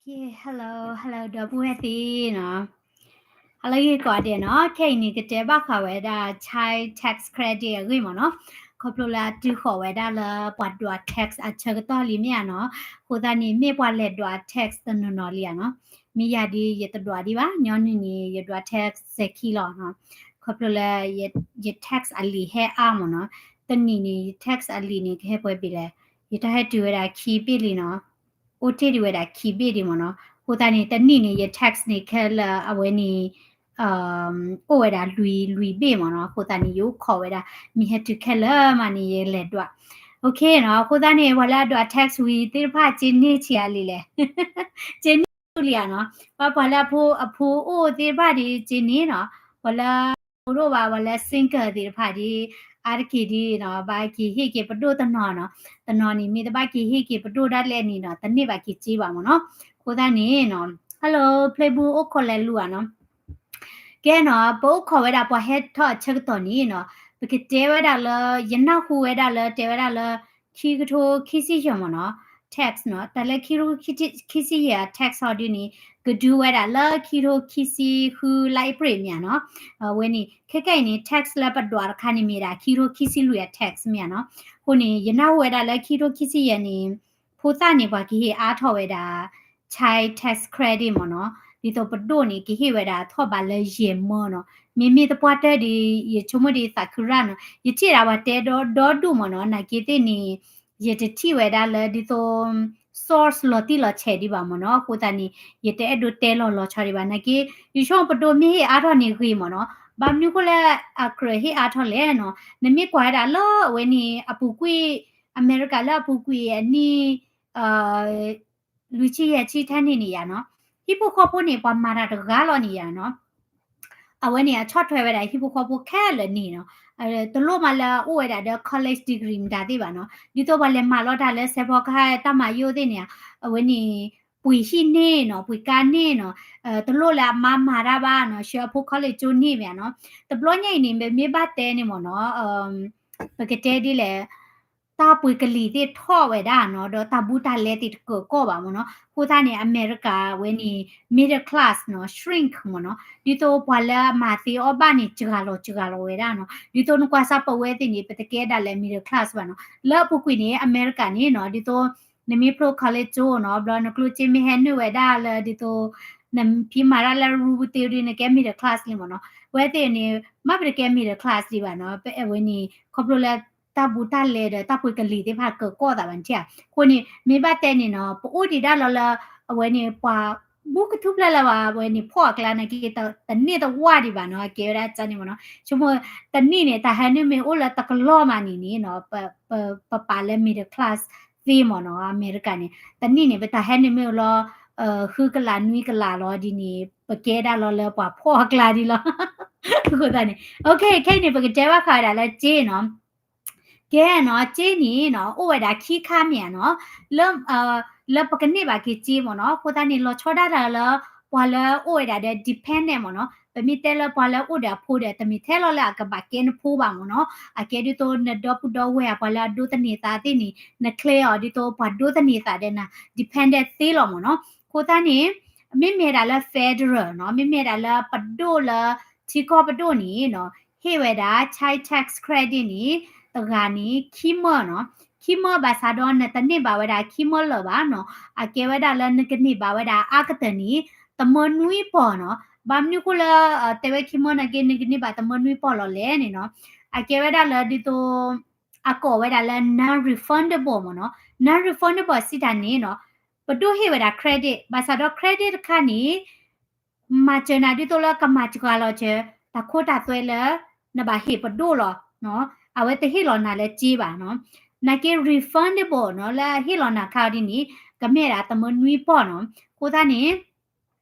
Okay, hello, hello ဒီပုၢ်ဝဲၢ်သ့ၣ်နီၤ, ဟါလၢအဂ့ၤကိးဂၤဒဲးနီၤ, ခဲအံၤန့ၣ် ကတဲဘၣ်ဃးဝဲဒၣ် child tax credit အဂ့ၢ်မ့ၢ်နီၤ, ခီဖျိလၢအတုၤဃီၤဝဲဒၣ်လၢပှၤဒွး tax အဆၢကတီၢ်လံမ့ၢ်ဧါနီၤ, အဃိသတးန့ၣ် မ့ၢ်ပှၤလဲၤဒွး tax တနီၤနီၤလံဧါနီၤ, မ့ၢ်ယၤဒ်ယတဒွးဒံးဘၣ်, ညီနုၢ်န့ၣ် ယဒွး tax စဲၤခံလီၤနီၤ, ခီဖျိလၢ ယ tax အလံာ်ဟဲအါမ့ၢ်နီၤ, တနံၣ်န့ၣ် ယ tax အလံာ်န့ၣ် ကဟဲပှဲၤဘ့ၣ်လဲၣ်, ယတၢ်ဟဲတုၤဝဲဒၣ်ခံဘ့ၣ်လံနီၤ, အိၣ်တ့ၢ်ဒံးဝဲဒၣ်ခံဘ့ၣ်ဒံးမ့ၢ်နီၤ, အဃိသတးန့ၣ် တနံၣ်န့ၣ် ယ tax န့ၣ်ခဲလၢာ်အဝဲန့ၣ် အိၣ်ဝဲဒၣ်လွံၢ်လွံၢ်ဘ့ၣ်မ့ၢ်နီၤ, အဃိသတးန့ၣ် ယအိၣ်ခိးဝဲဒၣ် မ့ၢ်ဟဲတုၤခဲလၢာ်မးန့ၣ် ယလဲၤဒွး, okay နီၤ, အဃိသတးန့ၣ် ပှၤလၢအဒွး tax ဝံၤသ့ၣ်တဖၣ် စ့န့ၢ်ဆံးအါလံလဲၣ်, စ့န့ၢ်လံဧါနီၤ, ပှၤလၢအဖိအဖိအိၣ်သ့ၣ်တဖၣ်ဒီး စ့န့ၢ်နီၤ, ပှၤလၢ အိၣ်ဒိၣ်ဘၣ် ပှၤလၢ single သ့ၣ်တဖၣ်ဒီး အါတက့ၢ်ဒီးနီၤ ဘၣ်က့ၤဟ့ၣ်က့ၤပဒိၣ်တနီၤနီၤ, တနီၤန့ၣ် မ့ၢ်တဘၣ်က့ၤဟ့ၣ်က့ၤပဒိၣ်ဒၣ်လဲာ်န့ၣ်နီၤ တန့ၢ်ဘၣ်က့ၤစ့ဘၣ်မ့ၢ်နီၤ, အဃိသတးန့ၣ်နီၤ hello ဖျဲဘူအိၣ်ခိးလဲၤလူၤဧါနီၤ, ကဲနီၤ ပအိၣ်ခိးဝဲဒၣ်ပှၤဟဲထီၣ်အဆၢကတီၢ်န့ၣ်နီၤ, ပကတဲဝဲဒၣ်လၢ ယနၢ်ဟူဝဲဒၣ်လၢ တဲဝဲဒၣ်လၢ ခံကထိခံဆံယဲၢ်မ့ၢ်နီၤ, tax နီၤ, တၢ်လၢခံကထိခံဆံယဲၢ်အ tax ဟီဒုန့ၣ် ကဒုးဝဲဒၣ်လၢခံကထိခံဆံဃုလါအ့ဖြ့ၣ်မ့ၢ်ဧါနီၤ, အဝဲန့ၣ် ခဲကနံၣ်အံၤန့ၣ် tax လၢပဒွးတခါန့ၣ်မ့ၢ်ဒၣ် ခံကထိခံဆံလွံၢ်အ tax မ့ၢ်ဧါနီၤ, အဃိန့ၣ် ယနၢ်ဟူဝဲဒၣ်လၢခံကထိခံဆံယဲၢ်န့ၣ် ဖိသၣ်န့ၣ် ပှၤကဟ့ၣ်အါထီၣ်ဝဲဒၣ် child tax credit မ့ၢ်နီၤ, ဒ်သိးပဒိၣ်န့ၣ် ကဟ့ၣ်ဝဲဒၣ်ထီၣ်ဘးလၢယဲၢ်မၢနီၤ, မ့မ့ၢ်သပှၢ်တၢၢ်ဒီး ယဆိကမိၣ်ဒ်သးခုရၣ်နီၤ, ယထံၣ်ဒၣ်ပှၤတဲဒီဒူၣ်မ့ၢ်နီၤ, နာ်က့သ့ၣ်န့ၣ် ယတထံၣ်ဝဲဒၣ်လၢဒ်သိး source လီၤတံၢ်လီၤဆဲးဒံးဘၣ်မ့ၢ်နီၤ, အဃိသတးန့ၣ် ယတအဲၣ်ဒိးတဲလီၤလီၤဆီဒံးဘၣ်, နာ်က့ ယဆိကမိၣ်ပဒိၣ်မ့ၢ်ဟ့ၣ်အါထီၣ်န့ၣ်ဂ့ၤမ့ၢ်နီၤ, ဘၣ်မနုၤအဃိလၢအကြၢးဟ့ၣ်အါထီၣ်လဲၣ်နီၤ, နမ့ၢ်ကွၢ်ဝဲဒၣ်လၢအဝဲန့ၣ် အပူၤကွံာ် အမဲရကၤလၢအပူၤကွံာ်အနံၣ် လွံၢ်ဆံယဲၢ်ဆံထဲန့ၣ်န့ၣ်ယါနီၤ, ဟံၣ်ဖိဃီဖိန့ၣ် ပှၤမၤတၢ်တဂၤလီၤန့ၣ်ယါနီၤ, အဝဲန့ၣ် အဆီၣ်ထွဲဝဲဒၣ်ဟံၣ်ဖိဃီဖိခဲလၢာ်န့ၣ်နီၤ, တလိၣ်မးလၢအအိၣ်ဝဲဒၣ်ဒီး college degree မတၤသ့ၣ်ဘၣ်နီၤ, ဒ်သိးပှၤလဲၤမၤလီၤတၢ်လၢစဲးဖီကဟၣ်တၢ်မၤယိၣ်သ့ၣ်န့ၣ်, အဝဲန့ၣ် ပှ့ၤဟံၣ်န့ၣ်နီၤ, ပှ့ၤကါန့ၣ်နီၤ, တလိၣ်လၢအမါမၤတၢ်ဘၣ်နီၤ, ဆှၢအဖိ college ကၠိန့ၢ်မ့ၢ်နီၤ, တဘျီညါအံၤန့ၣ် ပမ့ၢ်ဘၣ်တဲန့ၣ်မ့ၢ်နီၤ ပကတဲဒ်လဲၣ်, တၢ်ပှ့ၤကလံၤသ့ၣ်ထီၣ်ဝဲဒၣ်နီၤ, ဒီးတၢ်ဘူးတၢ်လဲသ့ၣ်တကၢၢ်ကီၢ်ဘၣ်မ့ၢ်နီၤ, အဃိသတးန့ၣ် အမဲရကၤဝဲန့ၣ် middle class နီၤ shrink မ့ၢ်နီၤ, ဒ်သိးပှၤလၢအမၤသ့အီၣ်ဘၣ်န့ၣ် စှၤလီၤစှၤလီၤဝဲဒၣ်နီၤ, ဒ်သိးနကွၢ်စၢ်ပဝဲသ့ၣ်န့ၣ် ပတကဲဒၣ်လၢ middle class ဘၣ်နီၤ, လၢအပူၤကွံာ်န့ၣ် အမဲရကၤန့ၣ်နီၤ, ဒ်သိး နမ့ၢ်ဖျိ college ကၠိနီၤ, ဘျီနကျိၣ်စ့မ့ၢ်ဟဲနုာ်ဝဲဒၣ်လၢဒ်သိး နဖံးမၤတၢ်လၢရူပူၤသ့ဝံၤဒီး နကဲ middle class လံမ့ၢ်နီၤ, ဝဲသ့ၣ်န့ၣ် မ့ၢ်ပတကဲ middle class ဒံးဘၣ်နီၤ, အဝဲန့ၣ် ခီဖျိလၢ တၢ်ဘူးတၢ်လဲဒီးတၢ်ပှ့ၤကလံၤသ့ၣ်တဖၣ်ကၢၢ်ကီၢ်သးဘၣ်န့ၣ်ဧါ, အဃိန့ၣ် မ့ၢ်ဘၣ်တဲန့ၣ်နီၤ, ပအိၣ်ဒံးဒၣ်လီၤလၢ အဝဲန့ၣ် ပှၤ ဘူးကထူၣ်ဖျဲၣ်လၢၤဘၣ်, အဝဲန့ၣ်ဖီၣ်အကျါနာ်က့ တန့ၢ်တဝၢ်ဒံးဘၣ်နီၤ, အကဲဝဲဒၣ်န့ၣ်မ့ၢ်နီၤ, ဆိကမိၣ် တနံၣ်န့ၣ် တၢ်ဟဲနုာ်မ့ၢ်အိၣ်လၢတကလီၢ်မးန့ၣ်န့ၣ်နီၤ, ပပာ်လၢ middle class သ့မ့ၢ်နီၤ, အမဲရကၤန့ၣ် တနံၣ်န့ၣ် ပတၢ်ဟဲနုာ်မ့ၢ်အိၣ်လီၤ ဃုကလးနွံကလးလီၤဒ်န့ၣ် ပကဲဒၣ်လီၤလၢပှၤဖီၣ်အကျါဒံးလီၤ, အဃိသတးန့ၣ် okay ခဲအံၤန့ၣ် ပကတဲဘၣ်ဃးဝဲဒၣ်လၢစ့နီၤ ကဲနီၤ, စ့န့ၣ်နီၤ အိၣ်ဝဲဒၣ်ခံခါမ့ၢ်ဧါနီၤ, လၢ လၢပကန့ၢ်ဘၣ်က့ၤစ့မ့ၢ်နီၤ, အဃိသတးန့ၣ် လီၤဆီဒၣ်တၢ်လၢ ပှၤလၢအိၣ်ဝဲဒၣ်ဒီး dependent မ့ၢ်နီၤ, ပမ့ၢ်တဲလၢပှၤလၢအိၣ်ဒီးအဖိဒီး တမ့ၢ်ထဲလီၤလၢအကဘၣ်ကဲနဖိဘၣ်မ့ၢ်နီၤ, အကဲဒ်သိးနဒီပုၢ်ဒီဝဲၢ် ပှၤလၢအဒိးသန့ၤသးသ့ၣ်န့ၣ် န claim အီၤဒ်သိးပှၤဒိးသန့ၤသးဒီးနၤ dependent သ့လီၤမ့ၢ်နီၤ, အဃိသတးန့ၣ် မ့မ့ၢ်ဒၣ်လၢ federal နီၤ, မ့မ့ၢ်ဒၣ်လၢပဒိၣ်လၢ ထံကီၢ်ပဒိၣ်န့ၣ်နီၤ ဟ့ၣ်ဝဲဒၣ် child tax credit န့ၣ် တဂၤန့ၣ် ခံမၢနီၤ, ခံမၢဘၣ်ဆၣ်ဒီးနတန့ၢ်ဘၣ်ဝဲဒၣ်ခံမၢလၢၤဘၣ်နီၤ, အကဲဝဲဒၣ်လၢနကန့ၢ်ဘၣ်ဝဲဒၣ်အါကတၢၢ်န့ၣ် တမၢနွံပီၢ်နီၤ, ဘၣ်မနုၤအဃိလၢ တဲဝဲခံမၢနာ်က့ နကန့ၢ်ဘၣ်တမၢနွံပီၢ်လီၤလဲၣ်န့ၣ်နီၤ, အကဲဝဲဒၣ်လၢဒ်သိး အကိးဝဲဒၣ်လၢ non-refundable မ့ၢ်နီၤ, non-refundable စံးတၢ်န့ၣ်နီၤ ပဒိၣ်ဟ့ၣ်ဝဲဒၣ် credit ဘၣ်ဆၣ်ဒီး credit တခါန့ၣ် မၤစၢၤနၤဒ်သိးလၢကမၤစှၤလီၤစၢၤ တၢ်ခိတၢ်သွဲလၢ နဘၣ်ဟ့ၣ်ပဒိၣ်လီၤ, အဝဲတဟ့ၣ်လီၤနၤလၢစ့ဘၣ်နီၤ, နာ်က့ refundable နီၤ လၢဟ့ၣ်လီၤနၤခါအီၤဒ်န့ၣ် ကမ့ၢ်ဒၣ်တမၢနွံပီၢ်နီၤ, အဃိသတးန့ၣ်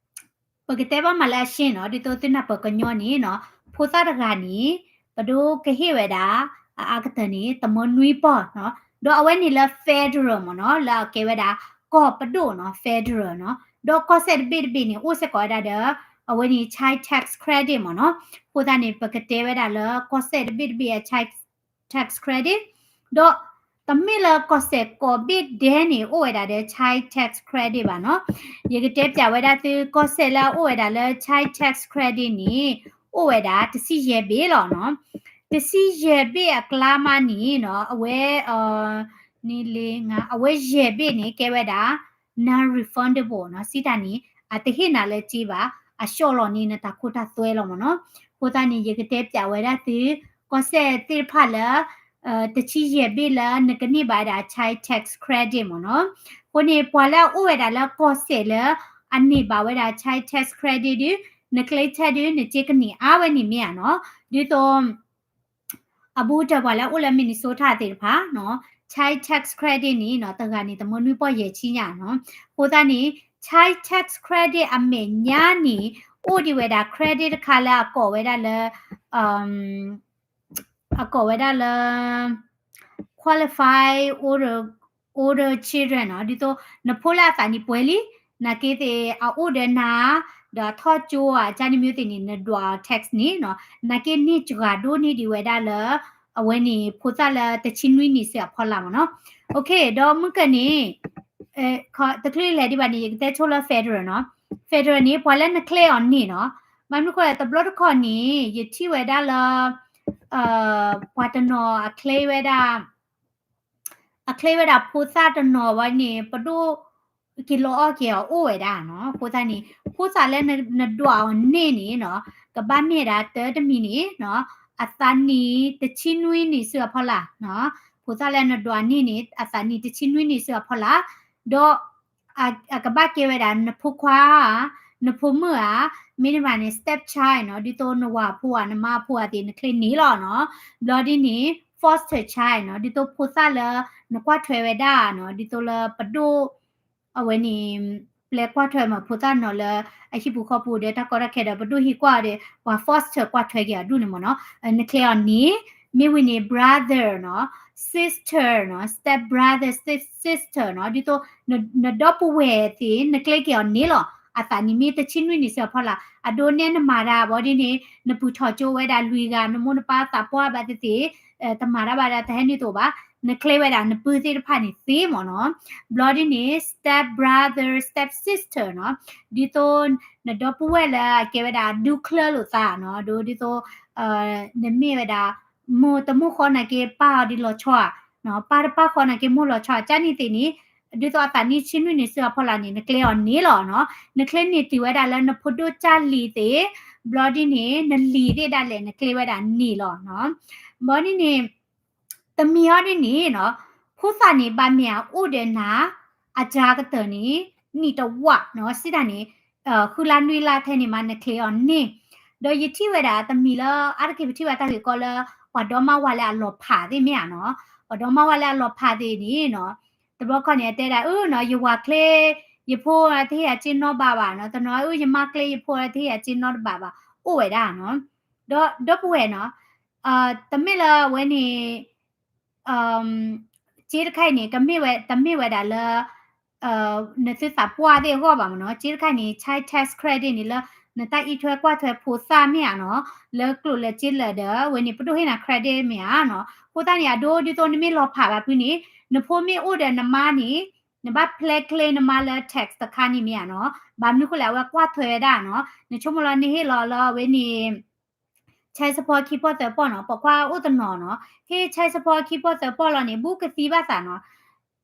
ပကတဲဘၣ်မးလၢအရှင်းနီၤ, ဒ်သိးသုနၢ်ပၢၢ်ကညီန့ၣ်နီၤ, ဖိသၣ်တဂၤန့ၣ် ပဒိၣ်ကဟ့ၣ်ဝဲဒၣ် အအါကတၢၢ်န့ၣ် တမၢနွံပီၢ်နီၤ, ဒီးအဝဲန့ၣ်လၢ federal မ့ၢ်နီၤ, လၢအကဲဝဲဒၣ် ကီၢ်ပဒိၣ်နီၤ, federal နီၤ, ဒီးကီၢ်စဲၣ်တဘ့ၣ်တဘ့ၣ်န့ၣ် အိၣ်စ့ၢ်ကီးဝဲဒၣ်ဒီး အဝဲန့ၣ် child tax credit မ့ၢ်နီၤ, အဃိသတးန့ၣ် ပကတဲဝဲဒၣ်လၢကီၢ်စဲၣ်တဘ့ၣ်တဘ့ၣ်အ child tax credit ဒီး တမ့ၢ်လၢကီၢ်စဲၣ်ကိးဘ့ၣ်ဒဲးန့ၣ် အိၣ်ဝဲဒၣ်ဒီး child tax credit ဘၣ်နီၤ. ယကတဲပၠးဝဲဒၣ်သု ကီၢ်စဲၣ်လၢအအိၣ်ဝဲဒၣ်လၢ child tax credit န့ၣ် အိၣ်ဝဲဒၣ်တဆံယဲၢ်ဘ့ၣ်လီၤနီၤ. တဆံယဲၢ်ဘ့ၣ်အကျါမးန့ၣ်နီၤ အဝဲ နံၣ်လၢ အဝဲယဲၢ်ဘ့ၣ်န့ၣ် ကဲဝဲဒၣ် non-refundable နီၤ. စံးတၢ်န့ၣ် အတဟ့ၣ်နၤလၢက့ဘၣ်, အဆှီလီၤန့ၢ်နတၢ်ခိတၢ်သွဲလီၤမ့ၢ်နီၤ. အဃိသတးန့ၣ် ယကတဲပၠးဝဲဒၣ်သု ကီၢ်စဲၣ်သ့ၣ်တဖၣ်လၢ တဆံယဲၢ်ဘ့ၣ်လၢနကန့ၢ်ဘၣ်ဝဲဒၣ် child tax credit မ့ၢ်နီၤ. အဃိန့ၣ် ပှၤလၢအအိၣ်ဝဲဒၣ်လၢကီၢ်စဲၣ်လၢ အန့ၢ်ဘၣ်ဝဲဒၣ် child tax credit ဒုး နကျဲထဲဒုး နစ့ကန့ၢ်အါဝဲန့ၣ်မ့ၢ်ဧါနီၤ. ဒ်သိး အဘူးကတၢၢ်ပှၤလၢအအိၣ်လၢ Minnesota သ့ၣ်တဖၣ်နီၤ child tax credit န့ၣ်နီၤ တဂၤန့ၣ် တမၢနွံပီၢ်ယဲၢ်ဆံညါနီၤ. အဃိသတးန့ၣ် child tax credit အမဲာ်ညါန့ၣ် အိၣ်ဒံးဝဲဒၣ် credit တခါလၢအကိးဝဲဒၣ်လၢ အကိးဝဲဒၣ်လၢ qualify older older children နီၤ. ဒ်သိး နဖိလၢအသးနံၣ်ပှဲၤလံ နာ်က့သ့ၣ် အအိၣ်ဒီးနၤ ဒီးအထီၣ်ကၠိဧါ ကန့ၣ်မ့ၢ်သ့ၣ်န့ၣ် နဒွးအီၤ tax န့ၣ်နီၤ. နာ်က့န့ၢ်စှၤဒိၣ်န့ၢ်ဒံးဝဲဒၣ်လၢ အဝဲန့ၣ် ဖိသၣ်လၢတဆံနွံနံၣ်ဆူအဖီလာ်မ့ၢ်နီၤ. အိၣ်ခ့ ဒီးမုၢ်ကၢၢ်န့ၣ် တချုးလဲၤဒံးဘၣ်န့ၣ် ယကတဲဆိလၢ federal နီၤ. federal န့ၣ် ပှၤလၢနကျဲအီၤန့ၢ်နီၤ. ဘၣ်မနုၤဃိ တဘျီတခီၣ်န့ၣ် ယထံၣ်ဝဲဒၣ်လၢ ပှၤတနီၤအကျဲဝဲဒၣ် အကျဲဝဲဒၣ်ဖိသၣ်တနီၤဝဲန့ၣ် ပဒိၣ်က့ၤလီၤအီၣ်က့ၤအီၤအိၣ်ဝဲဒၣ်နီၤ. အဃိသတးန့ၣ် ဖိသၣ်လၢနဒွးအီၤန့ၢ်န့ၣ်နီၤ ကဘၣ်မ့ၢ်ဒၣ်တၢတမံၤန့ၣ်နီၤ အသးနံၣ်တဆံနွံနံၣ်ဆူအဖီလာ်နီၤ. ဖိသၣ်လၢနဒွးန့ၢ်န့ၣ် အသးနံၣ်တဆံနွံနံၣ်ဆူအဖီလာ် ဒီး အကဘၣ်ကဲဝဲဒၣ် နဖိခွါဧါ, နဖိမုၣ်ဧါ, မ့တမ့ၢ်န့ၣ် step child နီၤ, ဒ်သိးနဝၤဖိဧါ နမါဖိဧါသ့ၣ် နချ့န့ၢ်လီၤနီၤ. ဘျီဒ်န့ၣ် foster child နီၤ, ဒ်သိးဖိသၣ်လၢနကွၢ်ထွဲဝဲဒၣ်နီၤ, ဒ်သိးလၢပဒိၣ် အဝဲန့ၣ် ပျဲကွၢ်ထွဲမ့ၢ်ဖိသၣ်နီၤလၢအဟံၣ်ပူၤဃီပူၤဒီး တၢ်ကီတၢ်ခဲဒီး ပဒိၣ်ဟံးကွၢ်ဒီး ပှၤ foster ကွၢ်ထွဲက့ၤအီၤဒူၣ်န့ၣ်မ့ၢ်နီၤ, နချ့အီၤန့ၣ်, မ့ၢ်ဝံၤန့ၣ် brother နီၤ, sister နီၤ, step brother, step sister နီၤ, ဒ်သိး နဒီပုၢ်ဝဲၢ်သ့ၣ် နကျဲက့ၤအီၤန့ၢ်လီၤ. အသးနံၣ်မ့ၢ်တဆံနွံနံၣ်ဆူအဖီလာ်, အဒိနဲနမၤတၢ်ဘၣ်ဒ်န့ၣ် နပုၢ်ထီၣ်ကၠိဝဲဒၣ်လွံၢ်ဂၤ, နမိၢ်နပၢ်သးပှၢ်ဘၣ်သ့ၣ်သ့ၣ်, တမၤတၢ်ဘၣ်ဒီးတဟဲနုာ်တအိၣ်ဘၣ်, နချ့ဝဲဒၣ်နပုၢ်သ့ၣ်တဖၣ်န့ၣ်သ့မ့ၢ်နီၤ. ဘျီဒ်န့ၣ် step brother, step sister နီၤ, ဒ်သိး နဒီပုၢ်ဝဲၢ်လၢအကဲဝဲဒၣ်အဒူချၢလိာ်သးနီၤ, ဒ်သိး နမ့ၢ်ဝဲဒၣ် မိၢ်တမိၢ်ဃီနာ်က့ ပၢ်အီၤဒ်လီၤဆီဧါ, ပၢ်တပၢ်ဃီနာ်က့ မိၢ်လီၤဆီဧါ, ကန့ၣ်သ့ၣ်န့ၣ် ဒ်သိးအသးနံၣ်ဆံနွံနံၣ်ဆူအဖီလာ်န့ၣ် နကျဲအီၤန့ၢ်လီၤနီၤ. နကျဲန့ၢ်တုၤဝဲဒၣ်လၢနဖိဒိၣ်ကၢ်လံၤသ့ၣ်, ဘျီဒ်န့ၣ် နလံၤသ့ၣ်ဒၣ်လဲာ် နကျဲဝဲဒၣ်န့ၢ်လီၤနီၤ. ဘျီဒ်န့ၣ် တမံၤအီၤဒ်န့ၣ်နီၤ, ဖိသၣ်န့ၣ် ဘၣ်မ့ၢ်အအိၣ်ဒီးနၤ အစှၤကတၢၢ်န့ၣ် နံၣ်တဝာ်နီၤ, စံးတၢ်န့ၣ် ဃုလါနွံလါထဲန့ၣ်မး နကျဲအီၤန့ၢ်. ဒီးယထံၣ်ဝဲဒၣ်တမံၤလၢ အါတက့ၢ်ပထံၣ်ဘၣ်တၢ်ဂ့ၢ်ကီလၢ ပှၤဒီမါဝၤလၢအလီၤဖးသ့ၣ်မ့ၢ်ဧါနီၤ, ပှၤဒီမါဝၤလၢအလီၤဖးသ့ၣ်န့ၣ်နီၤ, တဘျီခီန့ၣ် အတဲဒၣ်အၢနီၤ, ယဝၤကျဲ ယဖိတဟ့ၣ်ယၤစ့နီတဘးဘၣ်နီၤ, တနီၤအၢ ယမါကျဲယဖိတဟ့ၣ်ယၤစ့နီတဘးဘၣ်, အိၣ်ဝဲဒၣ်နီၤ. ဒီး ဒီပုၢ်ဝဲၢ်နီၤ, တမ့ၢ်လၢအဝဲန့ၣ် စ့တခါအံၤန့ၣ် ကမ့ၢ်ဝဲ တမ့ၢ်ဝဲဒၣ်လၢ နသုသးပှၢ်သ့ၣ်အဂီၢ်ဘၣ်မ့ၢ်နီၤ, စ့တခါအံၤန့ၣ် child tax credit န့ၣ်လၢ နတၢ်အံးထွဲကွၢ်ထွဲဖိသၣ်မ့ၢ်ဧါနီၤ, လၢကျိာ်လၢစ့လၢာ်ဒီး အဝဲန့ၣ် ပဒိၣ်ဟ့ၣ်နၤ credit မ့ၢ်ဧါနီၤ. အဃိသတးန့ၣ် အဒိဒ်သိးနမ့ၢ်လီၤဖးဘၣ်ဖုန့ၣ် နဖိမ့ၢ်အိၣ်ဒီးနမါန့ၣ် နဘၣ်ဖျဲကျဲနမါလၢ tax တခါန့ၣ်မ့ၢ်ဧါနီၤ, ဘၣ်မနုၤဃိလဲၣ် အဝဲကွၢ်ထွဲဝဲဒၣ်နီၤ, နဆိကမိၣ်လီၤနဟ့ၣ်လီၤလၢအဝဲန့ၣ် child support ခံပီၢ်သၢပီၢ်နီၤ, ပိာ်ခွါအိၣ်တနီၤနီၤ, ဟ့ၣ် child support ခံပီၢ်သၢပီၢ်လီၤန့ၣ် ဘူးကသံဘၣ်သးနီၤ,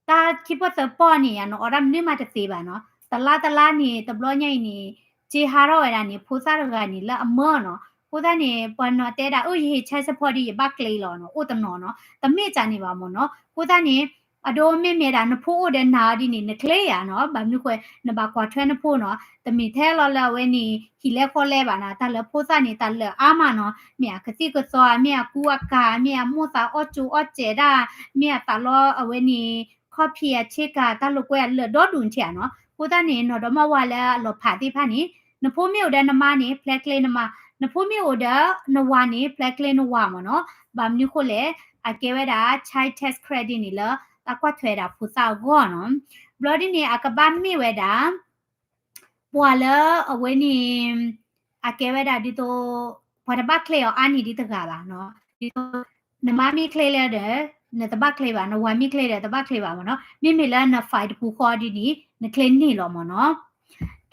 တၢ်ခံပီၢ်သၢပီၢ်န့ၣ် နအီၣ်ဒၣ်မနုၤမးတသ့ဘၣ်နီၤ, တလါတလါန့ၣ် တဘျီညါအံၤန့ၣ် စ့ဟးထီၣ်ဝဲဒၣ်န့ၣ် ဖိသၣ်တဂၤန့ၣ် လၢအမၢနီၤ, အဃိသတးန့ၣ် ပှၤနီၤတဲဒၣ် အၢ ယဟ့ၣ် child support ဒီး ယဘၣ်ကျဲလီၤနီၤ, အိၣ်တနီၤနီၤ, တမ့ၢ်ကန့ၣ်ဘၣ်မ့ၢ်နီၤ, အဃိသတးန့ၣ် အဒိမ့ၢ်မ့ၢ်ဒၣ်နဖိအိၣ်ဒီးနၤအီၤဒ်န့ၣ် နကျဲယၤနီၤ, ဘၣ်မနုၤဃိ နဘၣ်ကွၢ်ထွဲနဖိနီၤ, တမ့ၢ်ထဲလီၤလၢအဝဲန့ၣ် ဟံၣ်လဲဃီလဲဘၣ်နီၤ, တၢ်လၢဖိသၣ်န့ၣ် တၢ်လၢအါမးနီၤ, မ့ၢ်အကသံၣ်ကသီဧါ, မ့ၢ်အကူအကၤ, မ့ၢ်အမိၢ်သးအီၣ်ကၠိအီၣ်စဲးဒၣ်, မ့ၢ်အသးလီအဝဲန့ၣ် ခီၣ်ဖံးအဆ့ကၤ တၢ်လိာ်ကွဲအလၢာ်ဒီဒူၣ်ထံၣ်ဧါနီၤ, အဃိသတးန့ၣ် နီၢ်ဒီမါဝၤလၢအလီၤဖးသ့ၣ်တဖၣ်န့ၣ် နဖိမ့ၢ်အိၣ်ဒီးနမါန့ၣ် ဖျဲကျဲနမါ, နဖိမ့ၢ်အိၣ်ဒီးနဝၤန့ၣ် ဖျဲကျဲနဝၤမ့ၢ်နီၤ, ဘၣ်မနုၤဃိလဲၣ် အကဲဝဲဒၣ် child tax credit န့ၣ်လၢ တၢ်ကွၢ်ထွဲဒၣ်ဖိသၣ်အဂီၢ်နီၤ, ဘျီဒ်န့ၣ် အကဘၣ်မ့ၢ်ဝဲဒၣ် ပှၤလၢအဝဲန့ၣ် အကဲဝဲဒၣ်ဒ်သိး ပှၤတဘၣ်ကျဲအီၤအါန့ၢ်ဒ်တဂၤဘၣ်နီၤ, ဒ်သိး နမါမ့ၢ်ကျဲလၢဒီး နတဘၣ်ချ့ဘၣ်, နဝၤမ့ၢ်ချ့ဒီးတဘၣ်ချ့ဘၣ်မ့ၢ်နီၤ. မ့မ့ၢ်လၢန file တပူၤဃီဒ်န့ၣ် နချ့န့ၢ်လီၤမ့ၢ်နီၤ.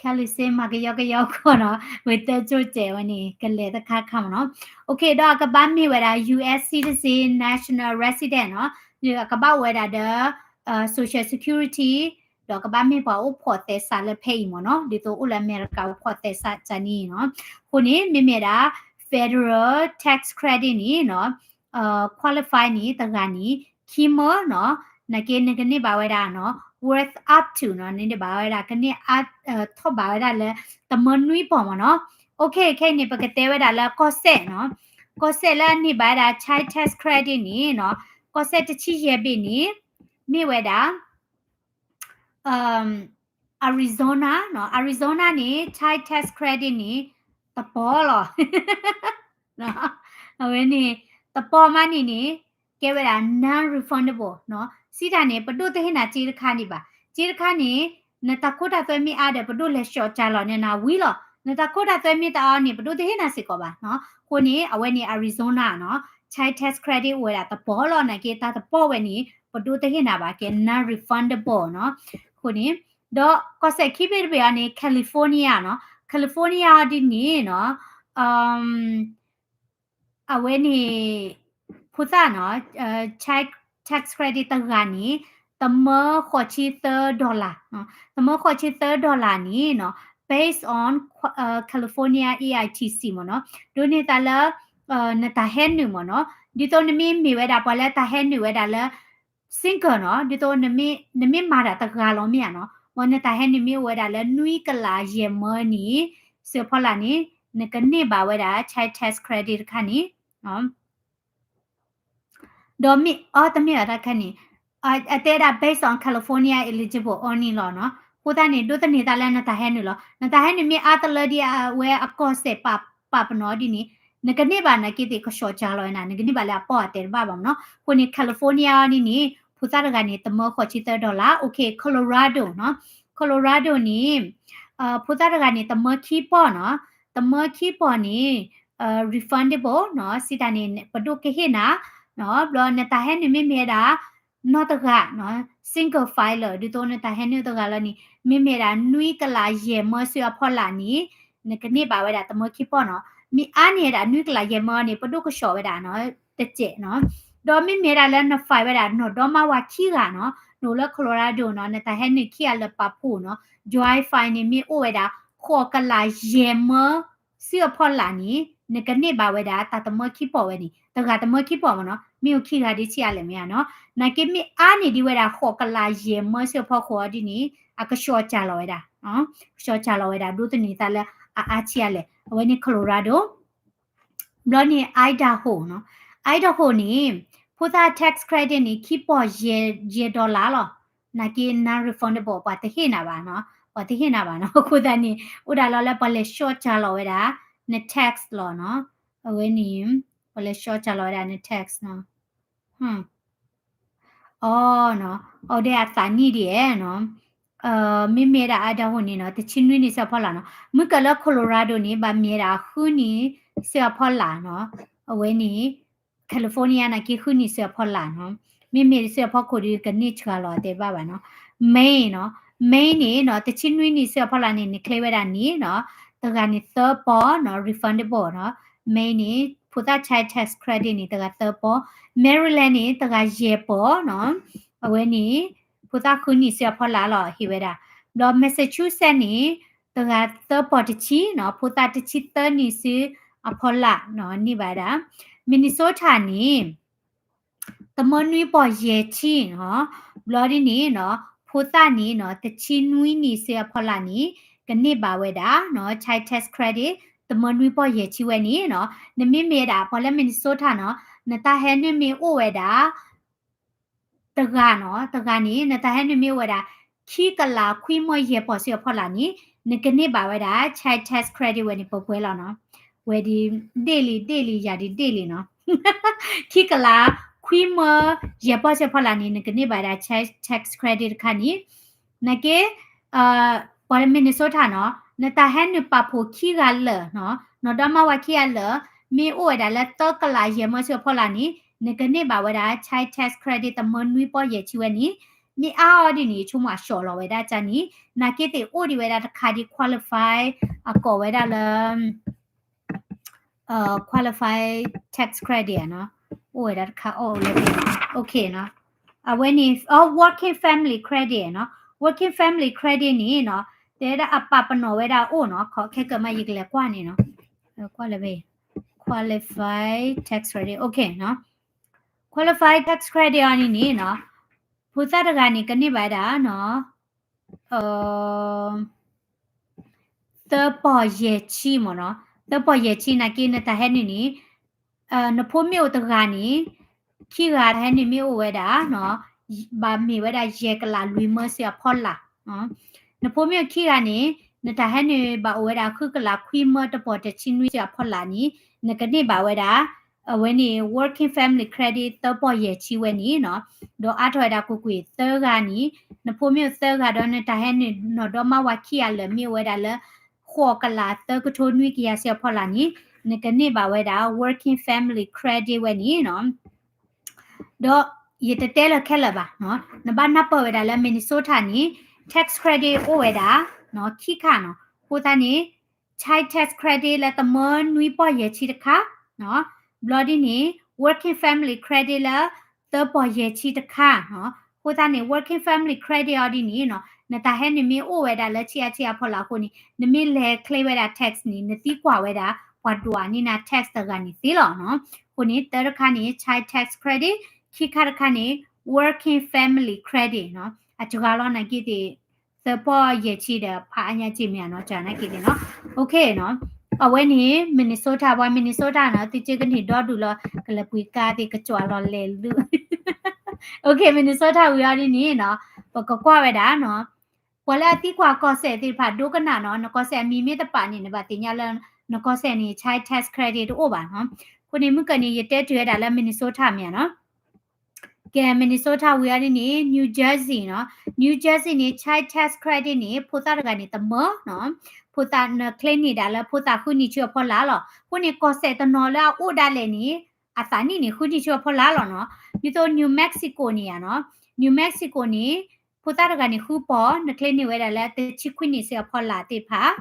ခဲလံစ့မၤကယီကယီကီၢ်နီၤ, ဝဲတၢ်ကၠိၣ်စဲးဝဲန့ၣ် ကလဲၤတခါခါမ့ၢ်နီၤ. Okay, ဒီးအကဘၣ်မ့ၢ်ဝဲဒၣ် U S citizen national resident နီၤ, အကဘၣ်အိၣ်ဝဲဒၣ်ဒီး Social Security, ဒီးကဘၣ်မ့ၢ်ပှၤအိၣ်ဖှီၣ်သဲစးလၢဖဲအံၤမ့ၢ်နီၤ, ဒ်သိးအိၣ်လၢအမဲရကၤအိၣ်ဖှီၣ်သဲစးကန့ၣ်နီၤ. အဃိန့ၣ် မ့မ့ၢ်ဒၣ် federal tax credit န့ၣ်နီၤ, qualify န့ၣ် တဂၤန့ၣ် ခံမၢနီၤ, နာ်က့နကန့ၢ်ဘၣ်ဝဲဒၣ်နီၤ worth up to နီၤ, နန့ၢ်ဘၣ်ဝဲဒၣ် ကန့ၢ် ထီၣ်ဘၣ်ဝဲဒၣ်လၢ တမၢနွံပီၢ်မ့ၢ်နီၤ. Okay, ခဲအံၤန့ၣ် ပကတဲဝဲဒၣ်လၢကီၢ်စဲၣ်နီၤ, ကီၢ်စဲၣ်လၢအန့ၢ်ဘၣ်ဝဲဒၣ် child tax credit န့ၣ်နီၤ, ကီၢ်စဲၣ်တဆံယဲၢ်ဘ့ၣ်န့ၣ် မ့ၢ်ဝဲဒၣ် Arizona နီၤ, Arizona န့ၣ် child tax credit န့ၣ် တပီၢ်လီၤ. အဝဲန့ၣ် တပီၢ်မးန့ၣ်န့ၣ် ကဲဝဲဒၣ် non-refundable နီၤ. စံးတၢ်န့ၣ် ပဒိၣ်တဟ့ၣ်နၤစ့တခါန့ၣ်ဘၣ်. စ့တခါန့ၣ် နတၢ်ခိတၢ်သွဲမ့ၢ်အါဒီး ပဒိၣ်လဲၤဆှီၣ်စၢ်လီၤန့ၢ်နၤဝံၤလီၤ. နတၢ်ခိတၢ်သွဲမ့ၢ်တအါန့ၣ် ပဒိၣ်တဟ့ၣ်နၤစ့ၢ်ကီးဘၣ်နီၤ. အဃိန့ၣ် အဝဲန့ၣ် Arizona နီၤ, child tax credit အိၣ်ဝဲဒၣ်တပီၢ်လီၤ. နာ်က့တၢ်တပီၢ်ဝဲန့ၣ် ပဒိၣ်တဟ့ၣ်နၤဘၣ်, ကဲ non-refundable နီၤ. အဃိန့ၣ် ဒီးကီၢ်စဲၣ်ခံဘ့ၣ်တဘ့ၣ်အံၤန့ၣ် California နီၤ, California ဒ်န့ၣ်နီၤ, အဝဲန့ၣ် ဖိသၣ်နီၤ, child tax credit တဂၤန့ၣ် တမၢဃိးဆံသၢ dollar, တမၢဃိးဆံသၢ dollar န့ၣ်နီၤ, based on California A I T C မ့ၢ်နီၤ, ဒိးန့ၢ်သးလၢ နတၢ်ဟဲနုာ်မ့ၢ်နီၤ, ဒ်သိးနမ့ၢ်မ့ၢ်ဝဲဒၣ်ပှၤလၢတၢ်ဟဲနုာ်ဝဲဒၣ်လၢ single နီၤ, ဒ်သိး နမ့ၢ်မၤတၢ်တဂၤလီၤမ့ၢ်ဧါနီၤ, မ်နတၢ်ဟဲနုာ်မ့ၢ်အိၣ်ဝဲဒၣ်လၢနွံကလးယဲၢ်မၢန့ၣ် စ့ၢ်ဖီလာ်န့ၣ် နကန့ၢ်ဘၣ်ဝဲဒၣ် child tax credit တခါန့ၣ် ဒီးမ့ၢ်အီၤတမ့ၢ်ဘၣ်တၢ်ခဲန့ၣ်, အတဲဒၣ် based on California eligible only လီၤနီၤ. အဃိသတးန့ၣ် ဒိးသန့ၤသးလၢနတၢ်ဟဲနုာ်လီၤ. နတၢ်ဟဲနုာ်မ့ၢ်အါတလၢဒ်အဝဲအကီၢ်စဲၣ်ပာ်ပနီၣ်ဒ်န့ၣ် နကန့ၢ်ဘၣ်နာ်က့သ့ၣ်ကဆှီၣ်စၢ်လီၤဝဲနၤ, နကန့ၢ်ဘၣ်လၢအပီၢ်အတဲာ်တဘၣ်ဘၣ်မ့ၢ်နီၤ. အဃိန့ၣ် California ဒ်န့ၣ် ဖိသၣ်တဂၤန့ၣ် တမၢဃိးဆံသၢ dollar. Okay, Colorado နီၤ. Colorado န့ၣ် ဖိသၣ်တဂၤန့ၣ် တမၢခံပီၢ်နီၤ. တမၢခံပီၢ်န့ၣ် refundable နီၤ, စံးတၢ်န့ၣ် ပဒိၣ်ကဟ့ၣ်နၤ နီၤ, ဘျီနတၢ်ဟဲနုာ်မ့မ့ၢ်ဝဲဒၣ် နီၢ်တဂၤနီၤ, single filer ဒ်သိးနတၢ်ဟဲနုာ်တဂၤလီၤန့ၣ် မ့မ့ၢ်ဝဲဒၣ်နွံကလးယဲၢ်မၢစ့ၢ်အဖီလာ်န့ၣ် နကန့ၢ်ဘၣ်ဝဲဒၣ်တမၢခံပီၢ်နီၤ. မ့ၢ်အါန့ၢ်ဝဲဒၣ်နွံကလးယဲၢ်မၢန့ၣ် ပဒိၣ်ကဆှီၣ်ဝဲဒၣ်နီၤ, တစဲးနီၤ. ဒီးမ့မ့ၢ်ဝဲဒၣ်လၢန file ဝဲဒၣ်နီၢ်ဒီမါဝၤခံဂၤနီၤ, နအိၣ်လၢ Colorado နီၤ, နတၢ်ဟဲနုာ်ခံဂၤလၢပာ်ဖှိၣ်နီၤ, joint file န့ၣ်မ့ၢ်အိၣ်ဝဲဒၣ် ဃိးကလးယဲၢ်မၢ စ့ၢ်အဖီလာ်န့ၣ် နကန့ၢ်ဘၣ်ဝဲဒၣ်တၢ်တမၢခံပီၢ်ဝဲန့ၣ်, တဂၤတမၢခံပီၢ်မ့ၢ်နီၤ, မ့ၢ်အိၣ်ခံဂၤဒ်ဆံးအါလဲၣ်မ့ၢ်ဧါနီၤ. နာ်က့မ့ၢ်အါန့ၢ်ဒံးဝဲဒၣ် ဃိးကလးယဲၢ်မၢစ့ၢ်အဖီခိၣ်အီၤဒ်န့ၣ် အကဆှီၣ်စၢ်လီၤဝဲဒၣ်, ကဆှီၣ်စၢ်လီၤဝဲဒၣ် ဒိးသန့ၤသးလၢအအါဆံးအါလဲၣ်. အဝဲန့ၣ် Colorado ဘျီန့ၣ် Idaho နီၤ, Idaho န့ၣ် ဖိသၣ် tax credit န့ၣ် ခံပီၢ်ယဲၢ် dollar လီၤ. နာ်က့ non-refundable ပှၤတဟ့ၣ်နၤဘၣ်နီၤ, ပှၤတဟ့ၣ်နၤဘၣ်နီၤ. အဃိသတးန့ၣ် အိၣ်ဒၣ်လီၤလၢပှၤလဲၤဆှီၣ်စၢ်လီၤဝဲဒၣ် န tax လီၤနီၤ. အဝဲန့ၣ် ပှၤလဲၤဆှီၣ်စၢ်လီၤဝဲဒၣ်န tax နီၤ. အီၤနီၤ, အီၤဒဲးအသးနံၣ်ဒ်အဲၣ်နီၤ. မ့မ့ၢ်ဒၣ် Idaho န့ၣ်နီၤ တဆံနွံနံၣ်စ့ၢ်အဖီလာ်နီၤ. မုၢ်ကၢၢ်လၢ Colorado န့ၣ် ဘၣ်မ့ၢ်ဒၣ်ဃုနံၣ်စ့ၢ်အဖီလာ်နီၤ. အဝဲန့ၣ် California နာ်က့ဃုနံၣ်စ့ၢ်အဖီလာ်နီၤ. မ့မ့ၢ်စ့ၢ်အဖီခိၣ်ဒီး ကန့ၢ်ဆှၢလီၤတဲဘၣ်ဘၣ်နီၤ. Maine နီၤ, Maine န့ၣ်နီၤ တဆံနွံနံၣ်စ့ၢ်အဖီလာ်န့ၣ် နချ့ဝဲဒၣ်န့ၣ်နီၤ တဂၤန့ၣ်သၢပီၢ်နီၤ refundable နီၤ. Maine န့ၣ် ဖိသၣ် child tax credit န့ၣ် တဂၤသၢပီၢ်, Maryland န့ၣ် တဂၤယဲၢ်ပီၢ်နီၤ. အဝဲန့ၣ် ဖိသၣ်ဃုနံၣ်စ့ၢ်အဖီလာ်လီၤ ဟ့ၣ်ဝဲဒၣ်. ဘျီ Massachusetts န့ၣ် တဂၤသၢပီၢ်တဆံနီၤ ဖိသၣ်တဆံသၢနံၣ်စ့ၢ်အဖီလာ်နီၤ န့ၢ်ဘၣ်ဝဲဒၣ်. Minnesota န့ၣ် တမၢနွံပီၢ်ယဲၢ်ဆံနီၤ. ဘျီဒ်န့ၣ်နီၤ ဖိသၣ်န့ၣ်နီၤ တဆံနွံနံၣ်စ့ၢ်အဖီလာ်န့ၣ် ကန့ၢ်ဘၣ်ဝဲဒၣ်နီၤ child tax credit တမၢနွံပီၢ်ယဲၢ်ဆံဝဲန့ၣ်နီၤ. နမ့မ့ၢ်ဒၣ်ပှၤလၢ Minnesota နီၤ နတၢ်ဟဲနုာ်မ့ၢ်အိၣ်ဝဲဒၣ် တဂၤနီၤ တဂၤန့ၣ် နတၢ်ဟဲနုာ်မ့ၢ်အိၣ်ဝဲဒၣ် ခံကလးခွံမၢယဲၢ်ပီၢ်စ့ၢ်အဖီလာ်န့ၣ် နကန့ၢ်ဘၣ်ဝဲဒၣ် child tax credit ဝဲန့ၣ် ပှဲၤပှဲၤလီၤနီၤ. ဝဲဒ်ဒ့ၣ်လံ ဒ့ၣ်လံ ယၤဒ်ဒ့ၣ်လံနီၤ. ခံကလးခွံမၢယဲၢ်ပီၢ်စ့ၢ်အဖီလာ်န့ၣ် နကန့ၢ်ဘၣ်ဝဲဒၣ် child tax credit တခါန့ၣ် နာ်က့ ပှၤလၢ Minnesota နီၤ နတၢ်ဟဲနုာ်ပာ်ဖှိၣ်ခံဂၤလၢာ်နီၤ နီၢ်ဒီမါဝၤခံဂၤလၢာ် မ့ၢ်အိၣ်ဝဲဒၣ်လၢသၢကလးယဲၢ်မၢစ့ၢ်အဖီလာ်န့ၣ် နကန့ၢ်ဘၣ်ဝဲဒၣ် child tax credit သမၢနွံပီၢ်ယဲၢ်ဆံဝဲန့ၣ်, မ့ၢ်အါအီၤဒ်န့ၣ် ဆိကမိၣ်အဆှီလီၤဝဲဒၣ်ကန့ၣ်, နာ်က့သ့ၣ်အိၣ်ဒံးဝဲဒၣ်တခါဒ် qualify အကိးဝဲဒၣ်လၢ qualify tax credit နီၤ, အိၣ်ဝဲဒၣ်တခါအီၤလၢ OK နီၤ, အဝဲန့ၣ် working family credit နီၤ, working family credit န့ၣ်နီၤ, တဲဒၣ်အပာ်ပနီၣ်ဝဲဒၣ်အိၣ်နီၤ, ခီခဲကမးယကလဲၤကွၢ်န့ၣ်နီၤ, ကွၢ်လၢ qualify tax credit, OK နီၤ, qualify tax credit အီၤန့ၣ်န့ၣ်နီၤ, ဖိသၣ်တဂၤန့ၣ် ကန့ၢ်ဘၣ်ဒၣ်နီၤ သၢပီၢ်ယဲၢ်ဆံမ့ၢ်နီၤ, သၢပီၢ်ယဲၢ်ဆံနာ်က့ နတၢ်ဟဲနုာ်န့ၣ်, နဖိမ့ၢ်အိၣ်တဂၤန့ၣ်, ခံဂၤတၢ်ဟဲနုာ်မ့ၢ်အိၣ်ဝဲဒၣ်နီၤ, ဘၣ်မ့ၢ်ဝဲဒၣ်ယဲၢ်ကလးလွံၢ်မၢစ့ၢ်အဖီလာ်, နဖိမ့ၢ်အိၣ်ခံဂၤန့ၣ်, နတၢ်ဟဲနုာ်ဘၣ်အိၣ်ဝဲဒၣ်ဃုကလးခွံမၢတပီၢ်တဆံနွံစ့ၢ်အဖီလာ်န့ၣ်, နကန့ၢ်ဘၣ်ဝဲဒၣ် အဝဲန့ၣ် working family credit သၢပီၢ်ယဲၢ်ဆံဝဲန့ၣ်နီၤ, ဒီးအါထီၣ်ဝဲဒၣ်ကွ့ၢ်ကွ့ၢ်သၢဂၤန့ၣ်, နဖိမ့ၢ်အိၣ်သၢဂၤဒီးနတၢ်ဟဲနုာ်နီၢ်ဒီမါဝၤခံဂၤလၢာ်မ့ၢ်အိၣ်ဝဲဒၣ်လၢ ဃိးကလးသၢကထိနွံကယၤစ့ၢ်အဖီလာ်န့ၣ်, နကန့ၢ်ဘၣ်ဝဲဒၣ် working family credit ဝဲန့ၣ်နီၤ. ဒီးယတတဲလၢခဲလၢာ်ဘၣ်နီၤ, နဘၣ်နၢ်ပၢၢ်ဝဲဒၣ်လၢ Minnesota န့ၣ် tax credit အိၣ်ဝဲဒၣ် ခံခါနီၤ, အဃိသတးန့ၣ် child tax credit လၢသမၢနွံပီၢ်ယဲၢ်ဆံတခါ, ဘျီဒ်န့ၣ် working family credit လၢသၢပီၢ်ယဲၢ်ဆံတခါ, အဃိသတးန့ၣ် working family credit အီၤဒ်န့ၣ်နီၤ, နတၢ်ဟဲနုာ်မ့ၢ်အိၣ်ဝဲဒၣ်လၢဆံးအါဆံးအါဖီလာ်အဃိန့ၣ်, နမ့ၢ်လဲၤ claim ဝဲဒၣ် tax န့ၣ် နသံကွၢ်ဝဲဒၣ် ပှၤဒွးန့ၢ်နၤ tax တဂၤန့ၣ်သ့လီၤနီၤ. အဃိန့ၣ် တၢ်တခါန့ၣ် child tax credit, ခံခါတခါန့ၣ် working family credit နီၤ, အစှၤလီၤနာ်က့သ့ၣ် သၢပီၢ်ယဲၢ်ဆံဒီး ဖးအါညါက့မ့ၢ်ဧါနီၤ, ကန့ၣ်က့သ့ၣ်နီၤ. OK နီၤ, အဝဲန့ၣ် Minnesota, ပှၤ Minnesota နီၤ, သုက့ကန့ၢ်ဒီဒူၣ်လီၤ, ကလဲၤပှ့ၤကါသ့ၣ်ကကွၢ်လီၤလဲၤလူၤ. OK, Minnesota ဝံၤအီၤဒ်န့ၣ်နီၤ, ပကကွၢ်ဝဲဒၣ်နီၤ, ပှၤလၢအသံကွၢ်ကီၢ်စဲၣ်သ့ၣ်တဖၣ် ဒိကနၣ်နီၤ, နကီၢ်စဲၣ်အမံၤမ့ၢ်တပာ်န့ၣ် နဘၣ်သ့ၣ်ညါလၢ နကီၢ်စဲၣ်န့ၣ် child tax credit တအိၣ်ဘၣ်နီၤ. အဃိန့ၣ် မုၢ်ကၢၢ်န့ၣ် ယတဲတုၤဝဲဒၣ်လၢ Minnesota မ့ၢ်ဧါနီၤ. ကဲ Minnesota ဝံၤအီၤဒ်န့ၣ် New Jersey နီၤ, New Jersey န့ၣ် child tax credit န့ၣ် ဖိသၣ်တဂၤန့ၣ် တမၢနီၤ, ဖိသၣ်န claim န့ၢ်ဒၣ်လၢဖိသၣ်ဃုနံၣ်ဆူအဖီလာ်လီၤ. အဃိန့ၣ် ကီၢ်စဲၣ်တနီၤလၢအအိၣ်ဒၣ်လဲာ်န့ၣ် အသးနံၣ်န့ၣ် ဃုနံၣ်ဆူအဖီလာ်လီၤနီၤ. ဒ်သိး New Mexico န့ၣ်ဧါနီၤ, New Mexico န့ၣ် ဖိသၣ်တဂၤန့ၣ် ဃုပီၢ် န claim န့ၢ်ဝဲဒၣ်လၢတဆံခွံနံၣ်ဆူအဖီလာ်သ့ၣ်တဖၣ်,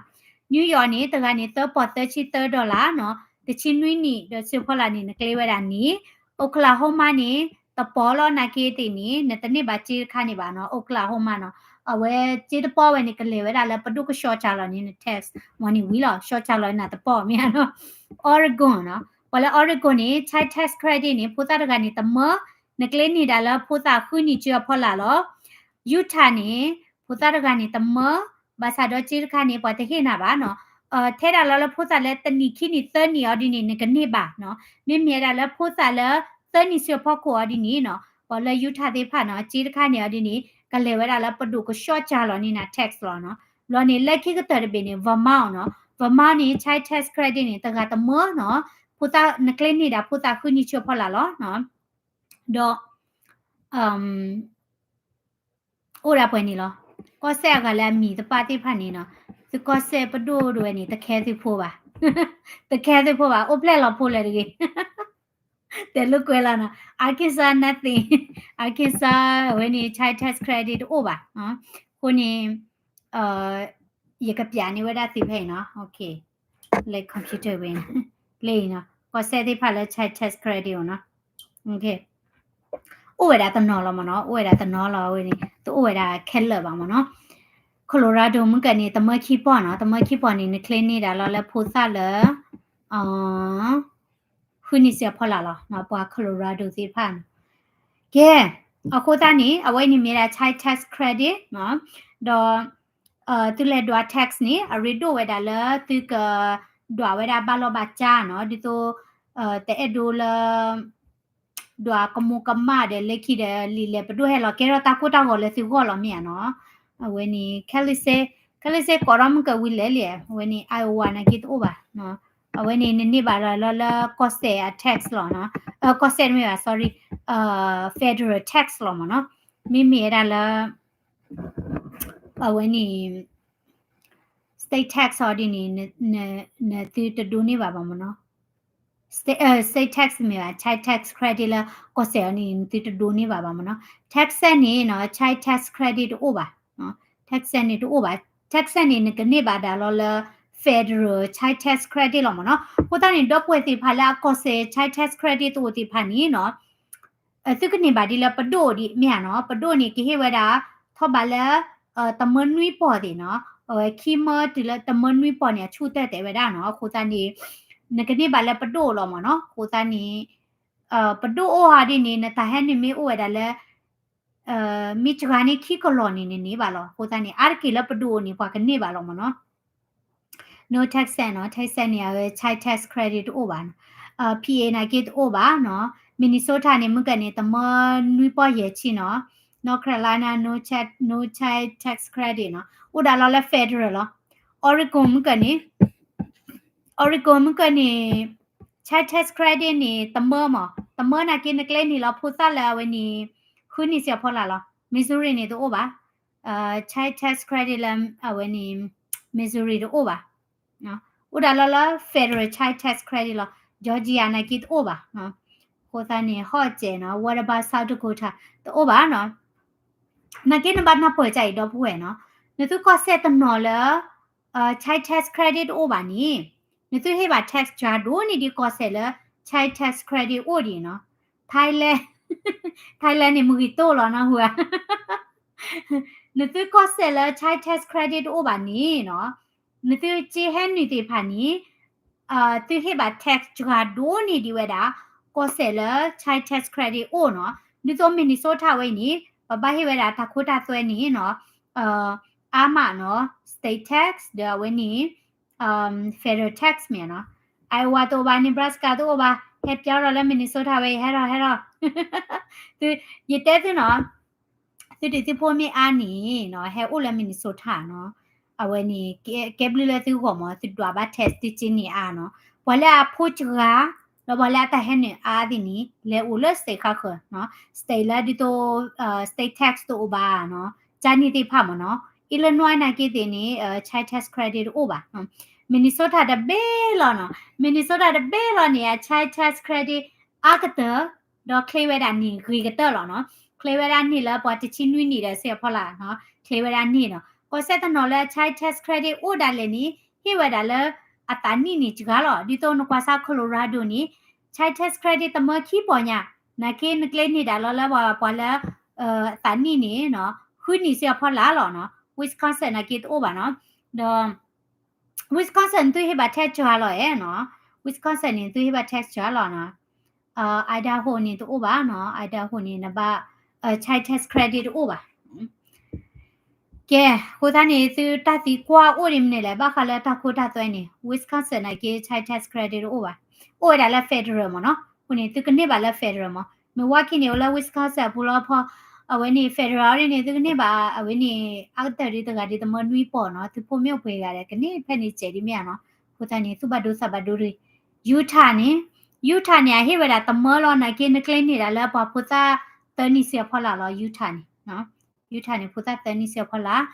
New York န့ၣ် တဂၤန့ၣ် သၢပီၢ်သၢဆံသၢ dollar နီၤ, တဆံနွံနံၣ်ဒီးဆူအဖီလာ်န့ၣ် န claim ဝဲဒၣ်န့ၣ်, Oklahoma န့ၣ် တပီၢ်လီၤနာ်က့သ့ၣ်န့ၣ် နတန့ၢ်ဘၣ်စ့တခါန့ၣ်ဘၣ်နီၤ, Oklahoma နီၤ, အဝဲစ့တပီၢ်ဝဲန့ၣ် ကလဲၤဝဲဒၣ်လၢပဒိၣ်ကဆှီကၢ်လီၤန့ၣ် န tax မ့ၢ်န့ၣ်ဝံၤလီၤ, ဆှီကၢ်လီၤနၤတပီၢ်မ့ၢ်ဧါနီၤ. Oregon နီၤ, ပှၤလၢ Oregon န့ၣ် child tax credit န့ၣ် ဖိသၣ်တဂၤန့ၣ် တမၢ, န claim န့ၢ်ဒၣ်လၢဖိသၣ်ဃုနံၣ်ဆူအဖီလာ်လီၤ. Utah န့ၣ် ဖိသၣ်တဂၤန့ၣ် တမၢ, ဘၣ်ဆၣ်ဒီးစ့တခါန့ၣ် ပှၤတဟ့ၣ်နၤဘၣ်နီၤ, ထဲဒၣ်လီၤလၢဖိသၣ်လၢတနံၣ်ခံနံၣ်သၢနံၣ်အီၤဒ်န့ၣ် နကန့ၢ်ဘၣ်နီၤ, မ့မ့ၢ်ဝဲဒၣ်လၢဖိသၣ်လၢသၢနံၣ်ဆူအဖီခိၣ်အီၤဒ်န့ၣ်နီၤ, ပှၤလၢ Utah သ့ၣ်တဖၣ်နီၤ စ့တခါန့ၣ်အီၤဒ်န့ၣ် ကလဲၤဝဲဒၣ်လၢပဒိၣ်ကဆှီကၢ်လီၤန့ၢ်နၤ tax လီၤနီၤ. ဘျီန့ၣ် လၢခံကတၢၢ်တဘ့ၣ်န့ၣ် Vermont နီၤ, Vermont န့ၣ် child tax credit န့ၣ် တဂၤတမၢနီၤ, ဖိသၣ်န claim န့ၢ်ဒၣ်ဖိသၣ်ဃုနံၣ်ဆူအဖီလာ်လီၤ. ဒီး အိၣ်ဒၣ်ပှဲၤန့ၣ်လီၤ. ကီၢ်စဲၣ်အဂၤလၢအမံၤတပာ်သ့ၣ်တဖၣ်န့ၣ်နီၤ, သုကီၢ်စဲၣ်ပဒိၣ်ဒိၣ်ဝဲန့ၣ် တခဲသုဖိဘၣ်, တခဲသုဖိဘၣ်, အိၣ်ဖျဲၣ်လီၤဖိလၢတဂ့ၤ. တဲလိာ်ကွဲလီၤနီၤ, Arkansas nothing, Arkansas အဝဲန့ၣ် child tax credit တအိၣ်ဘၣ်. အဃိန့ၣ် ယကပျးန့ၢ်ဝဲဒၣ်သုဖဲအံၤနီၤ, လၢ computer ဝဲ, လၢအံၤနီၤ, ကီၢ်စဲၣ်သ့ၣ်တဖၣ်လၢ child tax credit အီၤနီၤ, အိၣ်ဝဲဒၣ်တနီၤလီၤမ့ၢ်နီၤ, အိၣ်ဝဲဒၣ်တနီၤလီၤဝဲန့ၣ်, တအိၣ်ဝဲဒၣ်ခဲလၢာ်ဘၣ်မ့ၢ်နီၤ. Colorado မုၢ်ကၢၢ်န့ၣ် တမၢခံပီၢ်နီၤ, တမၢခံပီၢ်န့ၣ် နချ့န့ၢ်ဒၣ်လီၤလၢဖိသၣ်လၢ ဃုနံၣ်စ့ၢ်အဖီလာ်လီၤ, ပှၤ Colorado သ့ၣ်တဖၣ်န့ၣ်. ကဲ, အဃိသတးန့ၣ် အဝဲအံၤန့ၣ်မ့ၢ်ဒၣ် child tax credit နီၤ, ဒီး သုလဲၤဒွး tax န့ၣ် အရ့ဒိၣ်ဝဲဒၣ်လၢသုကဒွးဝဲဒၣ်ဘၣ်လီၢ်ဘၣ်စးနီၤ, ဒ်သိး တအဲၣ်ဒိးလၢ ဒွးကမူၤကမၣ်ဒီးလၢခံဒီး လံာ်လဲၢ်ပဒိၣ်ဟဲလီၤကဲထီၣ်တၢ်ကိၢ်တၢ်ဂီၤလၢသုဂီၢ်လီၤမ့ၢ်ဧါနီၤ. အဝဲန့ၣ် ခဲလၢာ်စ့, ခဲလၢာ်စ့ကိးထီၣ်မုၢ်ကၢၢ်ဝံၤလဲၣ်လံ, အဝဲန့ၣ် Iowa နာ်က့တအိၣ်ဘၣ်, အဝဲန့ၣ် နန့ၢ်ဘၣ်လီၤလၢ လၢကီၢ်စဲၣ်အ tax လီၤနီၤ, ကီၢ်စဲၣ်တမ့ၢ်ဘၣ် sorry, federal tax လီၤမ့ၢ်နီၤ, မ့မ့ၢ်ဝဲဒၣ်လၢ အဝဲန့ၣ် state tax အီၤဒ်န့ၣ် နသုတဒိးန့ၢ်ဘၣ်ဘၣ်မ့ၢ်နီၤ, state tax မ့ၢ်ဘၣ် child tax credit လၢကီၢ်စဲၣ်အီၤန့ၣ် နသုတဒိးန့ၢ်ဘၣ်ဘၣ်မ့ၢ်နီၤ. Texas န့ၣ်နီၤ child tax credit တအိၣ်ဘၣ်. Texas န့ၣ်တအိၣ်ဘၣ်. Texas န့ၣ် နကန့ၢ်ဘၣ်ဒၣ်လီၤလၢ federal child tax credit လီၤမ့ၢ်နီၤ. အဃိသတးန့ၣ် ဒီပုၢ်ဝဲၢ်သ့ၣ်တဖၣ်လၢအကီၢ်စဲၣ် child tax credit တအိၣ်သ့ၣ်တဖၣ်န့ၣ်နီၤ သုကန့ၢ်ဘၣ်ဒ်လၢပဒိၣ်ဒ်မ့ၢ်ဧါနီၤ. ပဒိၣ်န့ၣ် ကဟ့ၣ်ဝဲဒၣ် ထီၣ်ဘးလၢ တမၢနွံပီၢ်သ့ၣ်နီၤ. အဝဲခံမၢတုၤလၢတမၢနွံပီၢ်န့ၣ် အဆူၣ်တၢၢ်တဲဝဲဒၣ်နီၤ. အဃိသတးန့ၣ် နကန့ၢ်ဘၣ်လၢပဒိၣ်လီၤမ့ၢ်နီၤ. အဃိသတးန့ၣ် ပဒိၣ်အိၣ်ဟးဒ်န့ၣ် နတၢ်ဟဲနုာ်မ့ၢ်အိၣ်ဝဲဒၣ်လၢ မ့ၢ်စှၤန့ၢ်ခံကလီၢ်န့ၣ် နန့ၢ်ဘၣ်လီၤ. အဃိသတးန့ၣ် အါတက့ၢ်လၢပဒိၣ်အိၣ်န့ၣ် ပှၤကန့ၢ်ဘၣ်လီၤမ့ၢ်နီၤ. နီၤ Texas နီၤ Texas န့ၣ် အဝဲ child tax credit တအိၣ်ဘၣ်နီၤ. PA နာ်က့တအိၣ်ဘၣ်နီၤ. Minnesota န့ၣ် မုၢ်ကၢၢ်န့ၣ် တမၢနွံပီၢ်ယဲၢ်ဆံနီၤ. North Carolina no child, no child tax credit နီၤ. အိၣ်ဒၣ်လီၤလၢ federal လီၤ. Oregon မုၢ်ကၢၢ်န့ၣ် Oregon မုၢ်ကၢၢ်န့ၣ် child tax credit န့ၣ် တမၢမး တမၢနာ်က့နကျဲန့ၣ်လီၤ ဖိသၣ်လၢအဝဲန့ၣ် ဃုနံၣ်စ့ၢ်အဖီလာ်လီၤ. Missouri န့ၣ်တအိၣ်ဘၣ်. child tax credit လၢအဝဲန့ၣ် Missouri တအိၣ်ဘၣ်. အိၣ်ဒၣ်လီၤလၢ federal child tax credit လီၤ. Georgia နာ်က့တအိၣ်ဘၣ်. အဃိသတးန့ၣ် ဟီၣ်စဲးနီၤ what about South Dakota တအိၣ်ဘၣ်နီၤ. နာ်က့နဘၣ်နၢ်ပၢၢ်ကါအံၤဒီပုၢ်ဝဲၢ်နီၤ နသုကီၢ်စဲၣ်တနီၤလၢ child tax credit တအိၣ်ဘၣ်န့ၣ် နသုဟ့ၣ်ဘၣ် tax စှၤဒိၣ်န့ၢ်ဒံးကီၢ်စဲၣ်လၢ child tax credit အိၣ်ဒံးနီၤ. Thailand Thailand န့ၣ် မုၢ်ဂံၢ်တိၢ်လီၤနီၤဟူဧါ. နသုကီၢ်စဲၣ်လၢ child tax credit တအိၣ်ဘၣ်န့ၣ်နီၤ နသုက့ဟဲနုာ်သ့ၣ်တဖၣ်န့ၣ် သုဟ့ၣ်ဘၣ် tax စှၤဒိၣ်န့ၢ်ဒံးဝဲဒၣ် ကီၢ်စဲၣ်လၢ child tax credit အိၣ်နီၤ. ဒ်သိး Minnesota ဝဲအံၤန့ၣ် ပဘၣ်ဟ့ၣ်ဝဲဒၣ်တၢ်ခိတၢ်သွဲန့ၣ်နီၤ အါမးနီၤ state tax ဒီးအဝဲန့ၣ် federal tax မ့ၢ်နီၤ. Iowa တအိၣ်ဘၣ် Nebraska တအိၣ်ဘၣ် ဟဲပၠီထီၣ်လၢ Minnesota ဝဲအံၤ ဟဲထီၣ်ဟဲထီၣ် ယတဲသုနီၤ သုဒုးသုဖိမ့ၢ်အါန့ၣ်နီၤ ဟဲအိၣ်လၢ Minnesota နီၤ အဝဲန့ၣ် ကဲဘျုးလၢသုဂီၢ်မး သုဒွးဘၣ် tax သုက့န့ၢ်အါနီၤ. ပှၤလၢအဖိစှၤ ဒီးပှၤလၢအတၢ်ဟဲနုာ်အါသ့ၣ်န့ၣ် လဲၤအိၣ်လၢ state ဃါဃၢၤနီၤ state လၢဒ်သိး state tax တအိၣ်ဘၣ်နီၤ ကန့ၣ်သ့ၣ်တဖၣ်မးနီၤ. Illinois နာ်က့သ့ၣ်န့ၣ် child tax credit တအိၣ်ဘၣ်. Minnesota တဘ့ၣ်လီၤနီၤ Minnesota တဘ့ၣ်လီၤန့ၣ် အ child tax credit အါကတၢၢ် ဒီးချ့ဝဲဒၣ်န့ၢ်ဂ့ၤကတၢၢ်လီၤနီၤ. ချ့ဝဲဒၣ်န့ၢ်လၢပှၤတဆံနွံနံၣ်ဒီးစ့ၢ်အဖီလာ်နီၤ ချ့ဝဲဒၣ်န့ၢ်နီၤ. ကီၢ်စဲၣ်တနီၤလၢ child tax credit အိၣ်ဒၣ်လဲာ်န့ၣ် ဟ့ၣ်ဝဲဒၣ်လၢအသးနံၣ်န့ၣ်စှၤလီၤ. ဒ်သိးနကွၢ်စး Colorado န့ၣ် child tax credit တမၢခံပီၢ်ညါ နာ်က့နကျဲန့ၢ်ဒၣ်လီၤလၢပှၤလၢ အသးနံၣ်န့ၣ်နီၤ ဃုနံၣ်စ့ၢ်အဖီလာ်လီၤနီၤ. Wisconsin နာ်က့တအိၣ်ဘၣ်နီၤ ဒီး Wisconsin သုဟ့ၣ်ဘၣ် tax စှၤလီၤအဲၣ်နီၤ. Wisconsin န့ၣ် သုဟ့ၣ်ဘၣ် tax စှၤလီၤနီၤ. Idaho န့ၣ်တအိၣ်ဘၣ်နီၤ Idaho န့ၣ်နဘၣ် child tax credit တအိၣ်ဘၣ်. ကဲ အဃိသတးန့ၣ် သုတၢ်သံကွၢ်အိၣ်ဒ်မနုၤလဲၣ် ဘၣ်ဃးလၢတၢ်ခိတၢ်သွဲန့ၣ် Wisconsin နာ်က့ child tax credit တအိၣ်ဘၣ်. အိၣ်ဝဲဒၣ်လၢ federal မးနီၤ. အဃိန့ၣ် သုကန့ၢ်ဘၣ်လၢ federal မး မ့ၢ်ဝါခံန့ၣ် အိၣ်လၢ Wisconsin အပူၤလီၤဖီ အဝဲန့ၣ် federal ဒ်န့ၣ် သုကန့ၢ်ဘၣ် အဝဲန့ၣ် အါကတၢၢ်ဒ်တဂၤဒ်တမၢနွံပီၢ်နီၤ. သုဖိမ့ၢ်အိၣ်ပှဲၤဂၤဒီး ကန့ၢ်ဖဲန့ၣ်စဲးဒ်မ့ၢ်ဧါနီၤ. အဃိသတးန့ၣ် သူၣ်ဘၣ်ဒိသးဘၣ်ဒိတဂ့ၤ. Utah န့ၣ် Utah န့ၣ် အဟ့ၣ်ဝဲဒၣ်တမၢလီၤ နာ်က့နကျဲန့ၢ်ဒၣ်လၢပှၤဖိသၣ်သၢနံၣ်စ့ၢ်အဖီလာ်လီၤ Utah န့ၣ် Utah န့ၣ် ဖိသၣ်သၢနံၣ်စ့ၢ်အဖီလာ်.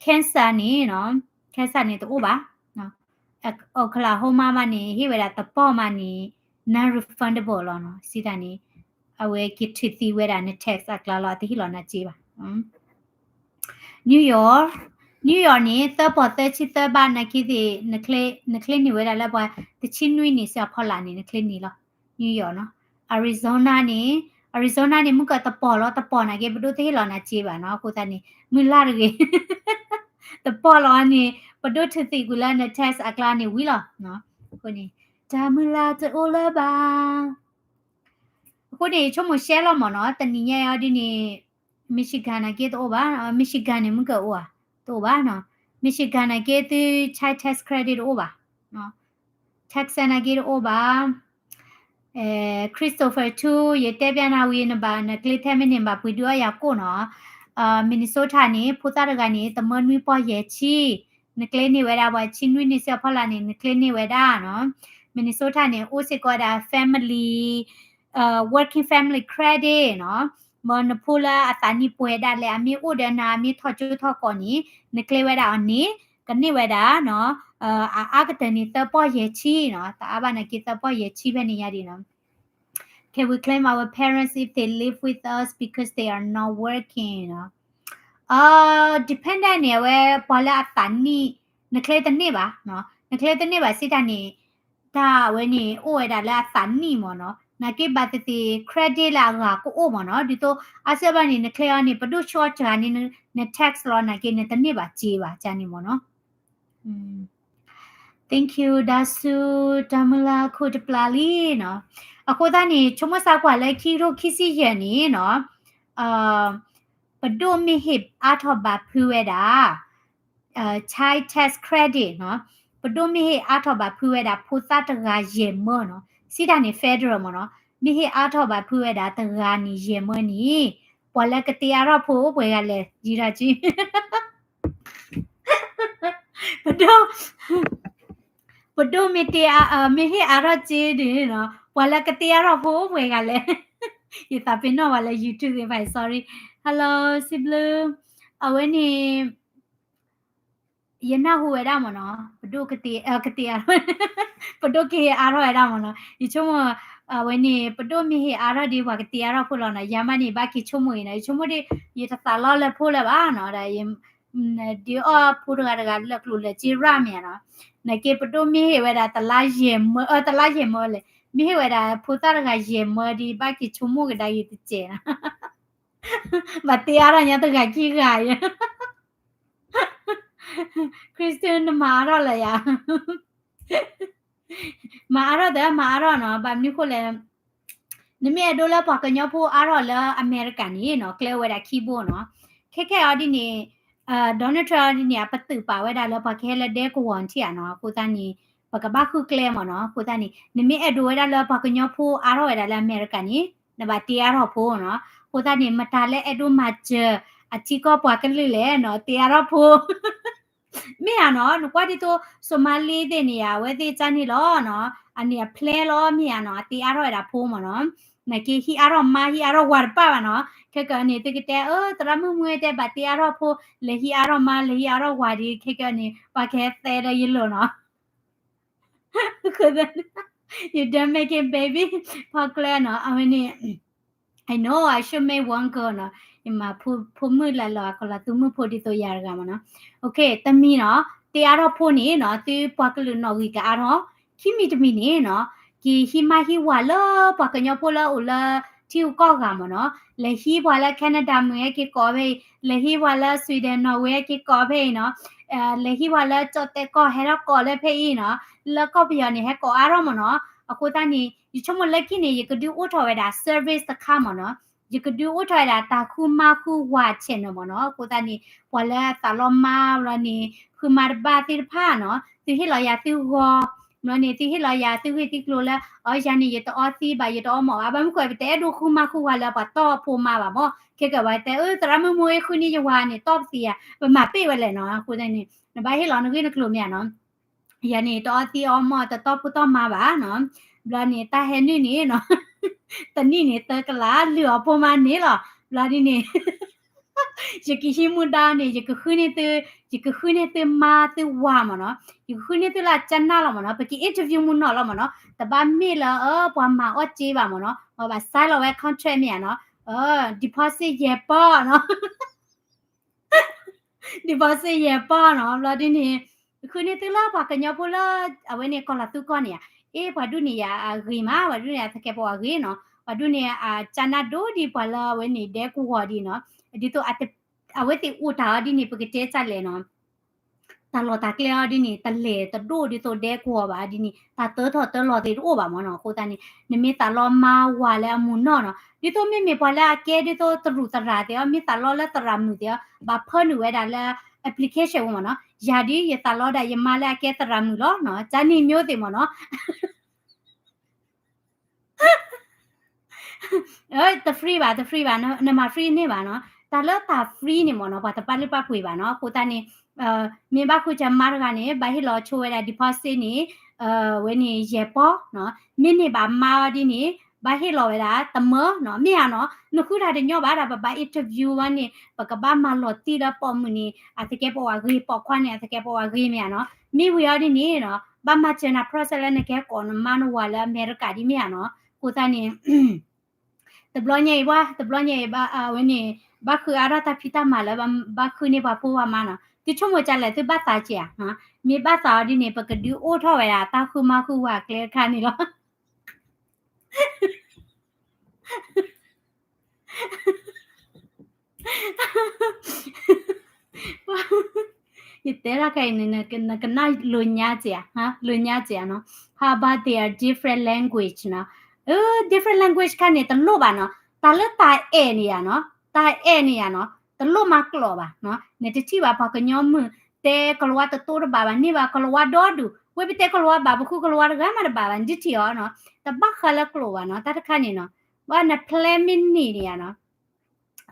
Kansas န့ၣ်နီၤ Kansas န့ၣ်တအိၣ်ဘၣ်. Oklahoma မးန့ၣ် ဟ့ၣ်ဝဲဒၣ်တပီၢ်မးန့ၣ် non-refundable လီၤနီၤ. စံးတၢ်န့ၣ် အဝဲက့ၤထုးသံဝဲဒၣ်န tax အကျါလီၤ အတဟ့ၣ်လီၤနၤစ့ဘၣ်. New York, New York န့ၣ် သၢပီၢ်သၢဆံသၢဘး နာ်က့သ့ၣ် နကျဲန့ၢ်ဝဲဒၣ်လၢပှၤတဆံနွံနံၣ်စ့ၢ်အဖီလာ်န့ၣ် နကျဲန့ၢ်လီၤ. New York နီၤ. Arizona န့ၣ် Arizona န့ၣ် မုၢ်ကၢၢ်တပီၢ်လီၤ တပီၢ်နာ်က့ ပဒိၣ်တဟ့ၣ်လီၤနၤစ့ဘၣ်နီၤ. အဃိသတးန့ၣ် မုၢ်လၢ်တဂ့ၤ တပီၢ်လီၤန့ၣ် ပဒိၣ်ထုးသံကွံာ်လၢန tax အကျါန့ၣ်ဝံၤလီၤ. အဃိန့ၣ် တၢ်မုၢ်လၢ်တအိၣ်လၢၤဘၣ်. အဃိန့ၣ် ဆိကမိၣ်ရှဲလီၤမးနီၤ တနံၤညါအံၤဒ်န့ၣ် Michigan နာ်က့တအိၣ်ဘၣ်. Michigan န့ၣ် မုၢ်ကၢၢ်အိၣ်ဧါ တအိၣ်ဘၣ်နီၤ. Michigan နာ်က့သု child tax credit တအိၣ်ဘၣ်. Texas နာ်က့တအိၣ်ဘၣ်. Christopher ထူ ယတဲပျးနၤဝံၤ နဘၣ်နကျဲထဲမ့ၢ်န့ၣ် ဘၣ်ပှ့ၤဒုးအီၣ်ယၤကိၣ်နီၤ. Minnesota န့ၣ် ဖိသၣ်တဂၤန့ၣ် တမၢနွံပီၢ်ယဲၢ်ဆံ နကျဲန့ၢ်ဝဲဒၣ် ပှၤဆံနွံနံၣ်စ့ၢ်အဖီလာ်န့ၣ် နကျဲန့ၢ်ဝဲဒၣ်နီၤ. Minnesota န့ၣ် အိၣ်စ့ၢ်ကီးဝဲဒၣ် family working family credit နီၤ. မ်နဖိလၢအသးနံၣ်ပှဲၤဒၣ်လဲာ် အမ့ၢ်အိၣ်ဒီးနၤ အမ့ၢ်ထီၣ်ကၠိထီၣ်ကိးန့ၣ် နကျဲဝဲဒၣ်အီၤန့ၣ် ကန့ၢ်ဝဲဒၣ်နီၤ အအါကတၢၢ်န့ၣ် သၢပီၢ်ယဲၢ်ဆံနီၤ, တအါဘၣ်နာ်က့ သၢပီၢ်ယဲၢ်ဆံဖဲန့ၣ်ညါဒံးနီၤ. Can we claim our parents if they live with us because they are not working နီၤ? အ dependent န့ၣ် အဝဲပှၤလၢအသးနံၣ် န claim တန့ၢ်ဘၣ်, န claim တန့ၢ်ဘၣ်စံးတၢ်န့ၣ်, တၢ်အဝဲန့ၣ် အိၣ်ဝဲဒၣ်လၢအသးနံၣ်မ့ၢ်နီၤ, နာ်က့ဘၣ်သ့ၣ်သ့ၣ် credit လၢအဂၤကအိၣ်မ့ၢ်နီၤ, ဒ်သိးအါစုအါဘျီန့ၣ် န claim အီၤန့ၣ် ပဒိၣ်ဆှီတဂၤန့ၣ် န tax လီၤ နာ်က့ နတန့ၢ်ဘၣ်စ့ဘၣ် ကန့ၣ်မ့ၢ်နီၤ. Thank you ဒၣ်ဆူ တၢ်မုၢ်လၢ်ခိၣ်တပျၢ်လံနီၤ. အဃိသတးန့ၣ် ဆိကမိၣ်စၢ်ကွၢ်လၢခံကထိခံဆံယဲၢ်န့ၣ်နီၤ, ပဒိၣ်မ့ၢ်ဟ့ၣ်အါထီၣ်ဘၣ်ဖုးဝဲဒၣ် child tax credit နီၤ, ပဒိၣ်မ့ၢ်ဟ့ၣ်အါထီၣ်ဘၣ်ဖုးဝဲဒၣ် ဖိသၣ်တဂၤယဲၢ်မၢနီၤ, စံးတၢ်န့ၣ် federal မ့ၢ်နီၤ, မ့ၢ်ဟ့ၣ်အါထီၣ်ဘၣ်ဖုးဝဲဒၣ်တဂၤန့ၣ် ယဲၢ်မၢန့ၣ် ပှၤလၢကတ့အါထီၣ်ဖိအိၣ်ပှဲၤဂၤလဲၣ် ယံၤထီၣ်ကံ ပဒိၣ် ပဒိၣ်မ့ၢ်တ့အါ မ့ၢ်ဟ့ၣ်အါထီၣ်စ့န့ၣ်နီၤ, ပှၤလၢကတ့အါထီၣ်ဖိအိၣ်ပှဲၤဂၤလဲၣ်. ယသးပ့ၤနီၣ်ပှၤလၢ YouTube သ့ၣ်တဖၣ် sorry. Hello စံးဘျုး, အဝဲန့ၣ် ယနၢ်ဟူဝဲဒၣ်မ့ၢ်နီၤ, ပဒိၣ်ကတ့ ကတ့အါထီၣ်, ပဒိၣ်ကဟ့ၣ်အါထီၣ်ဝဲဒၣ်မ့ၢ်နီၤ, ယဆိကမိၣ် အဝဲန့ၣ် ပဒိၣ်မ့ၢ်ဟ့ၣ်အါထီၣ်ဒီး ပှၤကတ့အါထီၣ်ဖိလီၤနီၤ, ယၤမးန့ၣ် ဘၣ်က့ၤဆိကမိၣ်အံၤနီၤ, ယဆိကမိၣ်ဒီး ယတသးလီလၢဖိလၢၤဘၣ်နီၤ, ဒီးယ ဒုးအီၣ်ဖိတဂၤတဂၤလၢကျိၤလၢစ့ရၣ်မ့ၢ်နီၤ, နာ်က့ပဒိၣ်မ့ၢ်ဟ့ၣ်ဝဲဒၣ်တလါယဲၢ်မၢ, တလါယဲၢ်မၢလဲၣ်, မ့ၢ်ဟ့ၣ်ဝဲဒၣ်ဖိသၣ်တဂၤယဲၢ်မၢဒီး ဘၣ်က့ၤဆိကမိၣ်ကဒါယံၤတစဲးနီၤ, ဘၣ်တ့အါထီၣ်ညါတဂၤခံဂၤယဲၢ် Christian နမၤအါထီၣ်လၢၤယၤ မၤအါထီၣ်သ့ မၤအါထီၣ်နီၤ, ဘၣ်မနုၤဃိလဲၣ်, နမ့ၢ်အဲၣ်ဒိးလၢပှၤကညီဖိအါထီၣ်လၢအမဲရကၤန့ၣ်နီၤ, ကျဲအိၣ်ဝဲဒၣ်ခံဘိနီၤ, ခဲခဲအံၤဒ်န့ၣ် Donald Trump အံၤဒ်န့ၣ် အပတုာ်ပာ်ဝဲဒၣ်လၢပှၤကဟဲလၢဒဲကဝီၤထံၣ်ဧါနီၤ, အဃိသတးန့ၣ် ပကဘၣ်ဃုကျဲမ့ၢ်နီၤ, အဃိသတးန့ၣ် နမ့ၢ်အဲၣ်ဒိးဝဲဒၣ်လၢပှၤကညီဖိအါထီၣ်ဝဲဒၣ်လၢအမဲရကၤန့ၣ် နဘၣ်တ့အါထီၣ်ဖိနီၤ, အဃိသတးန့ၣ် မတၤလၢအဲၣ်ဒိးမၤစၢၤ အထံကီၢ်ပှၤကလုာ်လဲၣ်နီၤ, တ့အါထီၣ်ဖိ မ့ၢ်ဧါနီၤ, နကွၢ်ဒ်သိး Somali သ့ၣ်န့ၣ်ဧါ, အဝဲသ့ၣ်ကန့ၣ်လီၤနီၤ, အန့ၣ်အ plan လီၤ မ့ၢ်ဧါနီၤ, အတ့အါထီၣ်ဝဲဒၣ်ဖိမ့ၢ်နီၤ, နာ်က့ဟံးအါထီၣ်မါ ဟံးအါထီၣ်ဝၤတပၣ်ဘၣ်နီၤ, ခဲကနံၣ်န့ၣ် သုကတဲ အၢ သရၣ်မုၣ်မုၢ်တဲဘၣ်တ့အါထီၣ်ဖိ, လဲၤဟံးအါထီၣ်မါ လဲၤဟံးအါထီၣ်ဝၤဒီး ခဲကနံၣ်န့ၣ် ပှၤကဟဲသဲဒီးယလိၤနီၤ You done making baby ဖီကျဲနီၤ, အဝဲန့ၣ် I know I should make one girl နီၤ, ယမၤဖိမုၣ်လၢလီၤ ကီၤလၤသူမုၣ်ဖိဒ်သိးယၤတဂၤမ့ၢ်နီၤ, တမံၤနီၤ, တ့အါထီၣ်ဖိန့ၣ်နီၤ, သုပှၤကလုာ်နီၣ်ဂံၢ်ကအါထီၣ်, ခံမံၤတမံၤန့ၣ်နီၤ, က့ၤဟံးမါဟံးဝၤလၢပှၤကညီဖိလၢအိၣ်လၢထံဂုၤကီၢ်ဂၤမ့ၢ်နီၤ, လဲၤဟံးပှၤလၢ Canada မုၢ်ဟဲက့ၤကိးဖဲအံၤ, လဲၤဟံးပှၤလၢ Sweden နီၣ်ဝ့ဟဲက့ၤကိးဖဲအံၤနီၤ, လဲၤဟံးပှၤလၢကၠီၣ်တဲာ်ကီၢ်ဟဲထီၣ်ကိးလၢဖဲအံၤနီၤ, လၢကီၢ်ပယီၤန့ၣ် ဟဲကိးအါထီၣ်မ့ၢ်နီၤ, အဃိသတးန့ၣ် ယဆိကမိၣ်လၢခံန့ၣ် ယကဒုးအိၣ်ထီၣ်ဝဲဒၣ် service တခါမ့ၢ်နီၤ, ယကဒုးအိၣ်ထီၣ်ဝဲဒၣ်တၢ်ဃုမါဃုဝၤ channel မ့ၢ်နီၤ, အဃိသတးန့ၣ် ပှၤလၢသးလီမါဘျီန့ၣ် ဃုမါတဘၣ်သ့ၣ်တဖၣ်နီၤ, သုဟ့ၣ်လီၤယၤသုဂီၤ, ဘျီန့ၣ် သုဟ့ၣ်လီၤယၤသုဂ့ၢ်သုကျိၤလၢ အီ ယၤန့ၣ် ယတအီသံဘၣ် ယတအီမီၣ်ဘၣ်, ဘၣ်မနုၤဃိ ပတအဲၣ်ဒိးဃုမါဃုဝၤလၢပှၤတီၢ်ဖိမါဘၣ်မ့ၢ်, ခဲကဘၣ်တဲ အၢ သရၣ်မုၣ်မုၢ်အ့ ဃုန့ၢ်ယဝၤန့ၣ် တီၢ်ပသံယၤ, ပမၤပ့ၢ်ဝဲလဲၣ်နီၤ, အဃိသတးန့ၣ် နဘၣ်ဟ့ၣ်လီၤနဂ့ၢ်နကျိၤမ့ၢ်ဧါနီၤ ယၤန့ၣ် တအီသံအီမီၣ် တတီၢ်ဖိတီၢ်မါဘၣ်နီၤ, ဘျီန့ၣ် တၢ်ဟဲနုာ်န့ၣ်နီၤ, တနံၣ်န့ၣ် သၢကလး လုၢ်အီၤဖိမါန့ၣ်လီၤ, ဘျီဒ်န့ၣ် ယကဟံးမူဒါန့ၣ် ယကဃုန့ၢ်သု, ယကဃုန့ၢ်သုမါသုဝၤမ့ၢ်နီၤ, ယကဃုန့ၢ်သုလၢကနၣ်လီၤမ့ၢ်နီၤ, ပက interview မူနီၢ်လီၤမ့ၢ်နီၤ, တဘၣ်မ့ၢ်လၢ အၢ ပှၤမၤအီၣ်စ့ဘၣ်မ့ၢ်နီၤ, ဘၣ် sign လီၤဝဲ contract မ့ၢ်ဧါနီၤ, deposit ယဲၢ်ပီၢ်နီၤ deposit ယဲၢ်ပီၢ်နီၤ, ဘျီဒ်န့ၣ် ဃုန့ၢ်သုလၢပှၤကညီဖိလၢ အဝဲန့ၣ်ကီၢ်လီၤသူကီၢ်န့ၣ်ဧါ, အ့ ပှၤဒ်န့ၣ်ယၤအဂ့ၤမး, ပှၤဒ်န့ၣ်အသကဲးပဝးဂ့ၤနီၤ, ပှၤဒ်န့ၣ်အကနၣ်ဒိဒ်ပှၤလၢအဝဲန့ၣ်ဒဲကဝီၤဒ်နီၤ, ဒ်သိး အဝဲသ့ၣ်အိၣ်တၢ်အီၤဒ်န့ၣ် ပကတဲတၢ်လဲၣ်နီၤ တၢ်လီၢ်တၢ်ကျဲအီၤဒ်န့ၣ် တလဲၤတဒိၣ်ဒ်သိးဒဲကဝီၤဘၣ်ဒ်န့ၣ် တၢ်တၢထီၣ်တၢလီၤသ့ၣ်တအိၣ်ဘၣ်မ့ၢ်နီၤ, အဃိသတးန့ၣ် နမ့ၢ်သးလီမါဝၤလၢအမုာ်နီၢ်နီၤ, ဒ်သိးမ့မ့ၢ်ပှၤလၢအကဲဒ်သိးတရူးသရၣ်သ့ၣ်အီၤ မ့ၢ်သးလီလၢသရၣ်မုၣ်သ့ၣ်အီၤ ဘၣ်ဖၢနုာ်ဝဲဒၣ်လၢ application ဝဲမ့ၢ်နီၤ, ယၤဒ်ယသးလီဒၣ်ယမါလၢအကဲသရၣ်မုၣ်လီၤနီၤ, ကန့ၣ်မျိုးသ့ၣ်မ့ၢ်နီၤ တ free ဘၣ် တ free ဘၣ်, နမၤ free န့ၢ်ဘၣ်နီၤ, တၢ်လၢတၢ် free န့ၣ်မ့ၢ်နီၤ ပှၤတပာ်လုၢ်ပာ်ပှ့ၤဘၣ်နီၤ, အဃိသတးန့ၣ် မ့ၢ်ဘၣ်ဃုစၢၤမါတဂၤန့ၣ် ဘၣ်ဟ့ၣ်လီၤဆိဝဲဒၣ် deposit န့ၣ် ဝဲန့ၣ်ယဲၢ်ပီၢ်နီၤ, မ့ၢ်န့ၢ်ဘၣ်မါအီၤဒ်န့ၣ် ဘၣ်ဟ့ၣ်လီၤဝဲဒၣ် တမၢနီၤ မ့ၢ်ဧါနီၤ နဃုတၢ်တညီဘၣ်ဒၣ် ပဘၣ် interview ဝဲန့ၣ် ပကဘၣ်မၤလီၤတံၢ်လၢပိာ်မုၣ်န့ၣ် အသကဲးပဝးဂ့ၤ ပိာ်ခွါန့ၣ် အသကဲးပဝးဂ့ၤမ့ၢ်ဧါနီၤ မ့ၢ်ဝံၤအီၤဒ်န့ၣ်နီၤ ဘၣ်မၤစၢၤနၤ process လၢနကဟဲကိးနမါနဝၤလၢအမဲရကၤဒ်မ့ၢ်ဧါနီၤ အဃိသတးန့ၣ် တဘျီညါအံၤဘၣ် တဘျီညါအံၤဘၣ် အဝဲန့ၣ် ဘၣ်ဃုအါထီၣ်တၢ်ဖံးတၢ်မၤလၢ ဘၣ်ဃုန့ၢ်ပှၤဖိပှၤမါနီၤ သုဆိကမိၣ်ကလဲၣ် သုဘၣ်သးက့ၤဧါ မ့ၢ်ဘၣ်သးအီၤဒ်န့ၣ် ပကဒုးအိၣ်ထီၣ်ဝဲဒၣ် တၢ်ဃုမါဃုဝၤကျဲတခါန့ၣ်လီၤ ယတဲတၢ်ခဲအံၤန့ၣ် နကနၣ်လိၤညါစ့ၢ်ဧါ လိၤညါစ့ၢ်ဧါနီၤ How about their different language နီၤ different language ခါန့ၣ် တလိၣ်ဘၣ်နီၤ တၢ်လၢတၢ်အဲၣ်န့ၣ်ယါနီၤ တၢ်အဲၣ်န့ၣ်ယါနီၤ တလိၣ်မၤကျိာ်ဘၣ်နီၤ နတထံၣ်ဘၣ်ပှၤကညီမုၣ် တဲကလၤဝါတတိတဘၣ်ဘၣ် န့ၢ်ဘၣ်ကလၤဝါဒီဒူၣ် ဝဲပတဲကလၤဝါဘၣ် ပဃုကလၤဝါတဂၤမးတဘၣ်ဘၣ် နတထံၣ်အီၤနီၤ တဘၣ်ဃးလၢကျိာ်ဘၣ်နီၤ တၢ်တခါန့ၣ်နီၤ ဘၣ်န plan မ့ၢ်န့ၢ်န့ၣ်ယါနီၤ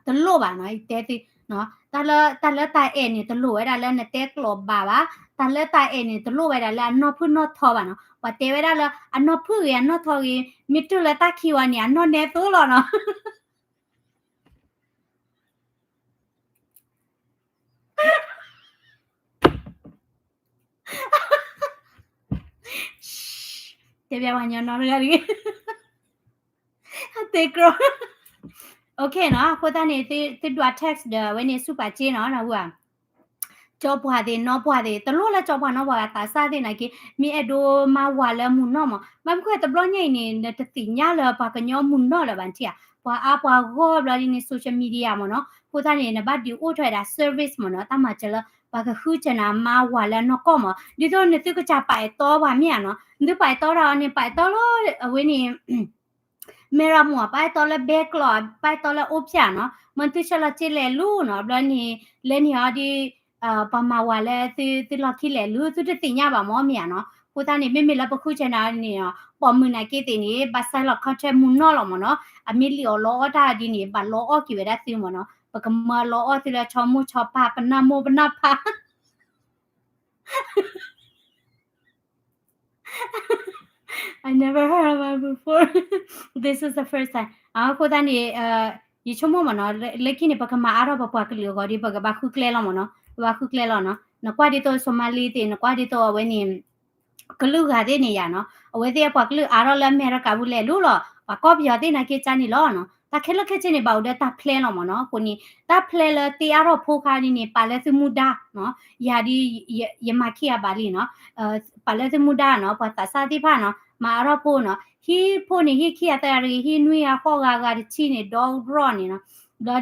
တလိၣ်ဘၣ်နီၤ ယတဲသု တၢ်လၢ တၢ်လၢတၢ်အဲၣ်န့ၣ် တလိၣ်ဝဲဒၣ်လၢနတဲကျိာ်ဘၣ်ဘၣ် တၢ်လၢတၢ်အဲၣ်န့ၣ် တလိၣ်ဝဲဒၣ်လၢအနီၢ်ဖုၣ်နီၢ်ထီဘၣ်နီၤ ပှၤတဲဝဲဒၣ်လၢ အနီၢ်ဖုၣ်ဂ့ၤ အနီၢ်ထီဂ့ၤ မ့ၢ်တုၤလၢတၢ်ခံဝဲန့ၣ် အနီၢ်နဲသိလီၤနီၤ တဲဘၣ်ပှၤညီနီတဂၤတဂ့ၤ တဲကြီ OK နီၤ အဃိသတးန့ၣ် သုဒွး text ဒီး အဝဲန့ၣ် ဆူပာ်စ့နီၤ နဝဲ ကၠီပှၤသ့ၣ် နီပှၤသ့ၣ် တလိၣ်လၢကၠီပှၤနီပှၤ သးစၢ်သ့ၣ်နာ်က့ မ့ၢ်အဲၣ်ဒိးမါဝၤလၢမုၢ်နီၢ်မး ဘၣ်မနုၤဃိတဘျီညါအံၤန့ၣ် နတသ့ၣ်ညါလၢပှၤကညီမုၢ်နီၢ်လၢၤဘၣ်ထံၣ်ဧါ ပှၤအါပှၤဂီၢ်ဘျီဒ်န့ၣ် social media မးနီၤ အဃိသတးန့ၣ် နဘၣ်ဒုးအိၣ်ထီၣ်ဝဲဒၣ် service မးနီၤ တၢ်မၤစၢၤလၢ ပှၤကဃုစၢၤနၤမါဝၤလၢအနီၢ်ကီၢ်မး ဒ်သိးနသုကစၢ်ပာ်အဲၣ်တီပှၤမ့ၢ်ဧါနီၤ နသုပာ်အဲၣ်တီတၢ်အီၤန့ၣ် ပာ်အဲၣ်တီလၢ အဝဲန့ၣ် မဲရမိၢ် ပာ်အဲၣ်တီလၢဘဲကျီၢ် ပာ်အဲၣ်တီလၢအိၣ်ဖျဲၣ်နီၤ မ့ၢ်သုဆၢလီၤစ့လဲၤလူၤနီၤ ဘျီန့ၣ် လဲၤန့ၢ်အီၤဒ် ပှၤမၤဝၤလၢသုလီၢ်ခံလဲၤလူၤ သုတသ့ၣ်ညါဘၣ်မးမ့ၢ်ဧါနီၤ အဃိသတးန့ၣ် မ့မ့ၢ်လၢပဃုစၢၤနၤန့ၣ် ပိာ်မုၣ်နာ်က့သ့ၣ်န့ၣ် ဘၣ် sign လီၤ contract မုၢ်နီၢ်လီၤမးနီၤ အမ့ၢ်လံၣ်အီၣ်လီအီၣ်တၢ်ဒ်န့ၣ် ဘၣ်လီအီၣ်က့ၤဝဲဒၣ်သုမးနီၤ ပကမၤလီအီၣ်သုလၢဆီမိၢ်ဆီပၢ် ပနၢ်မိၢ်ပနၢ်ပၢ် I never heard about it before. This is the first time. အဃိသတးန့ၣ် ယဆိကမိၣ်မးနီၤ လၢခံန့ၣ် ပကမၤအါထီၣ်ပပှၤကလုာ်အဂီၢ်ဒီး ပကဘၣ်ဃုကျဲလီၤမးနီၤ ပဘၣ်ဃုကျဲလီၤနီၤ နကွၢ်ဒ်သိး Somali သ့ၣ် နကွၢ်ဒ်သိးအဝဲန့ၣ် ကလုာ်ဂၤသ့ၣ်န့ၣ်ယါနီၤ အဝဲသ့ၣ်အပှၤကလုာ်အါထီၣ်လၢအမဲရကၤပူၤလဲၤလူၤလီၤ ပှၤကီၢ်ပယီၤသ့ၣ်နာ်က့ကန့ၣ်လီၤနီၤ တၢ်ခဲလၢာ်ခဲဆ့န့ၣ် ဘၣ်အိၣ်ဒီးတၢ် plan လီၤမးနီၤ အဃိန့ၣ် တၢ် plan လၢသ့အါထီၣ်ဖိခါဒ်န့ၣ် ပာ်လၢသုမူဒါနီၤ ယၤဒ် ယမၤခံဂၤဘၣ်လံနီၤ ပာ်လၢသုမူဒါနီၤ ပှၤသးစၢ်သ့ၣ်တဖၣ်နီၤ မၤအါထီၣ်ဖိနီၤ ဟံၣ်ဖိန့ၣ် ဟံၣ်ခံဂၤသၢဂၤတဂ့ၤ ဟံၣ်နွံဂၤဃိးဂၤဂၤတဆံန့ၣ် ဒီရီၣ်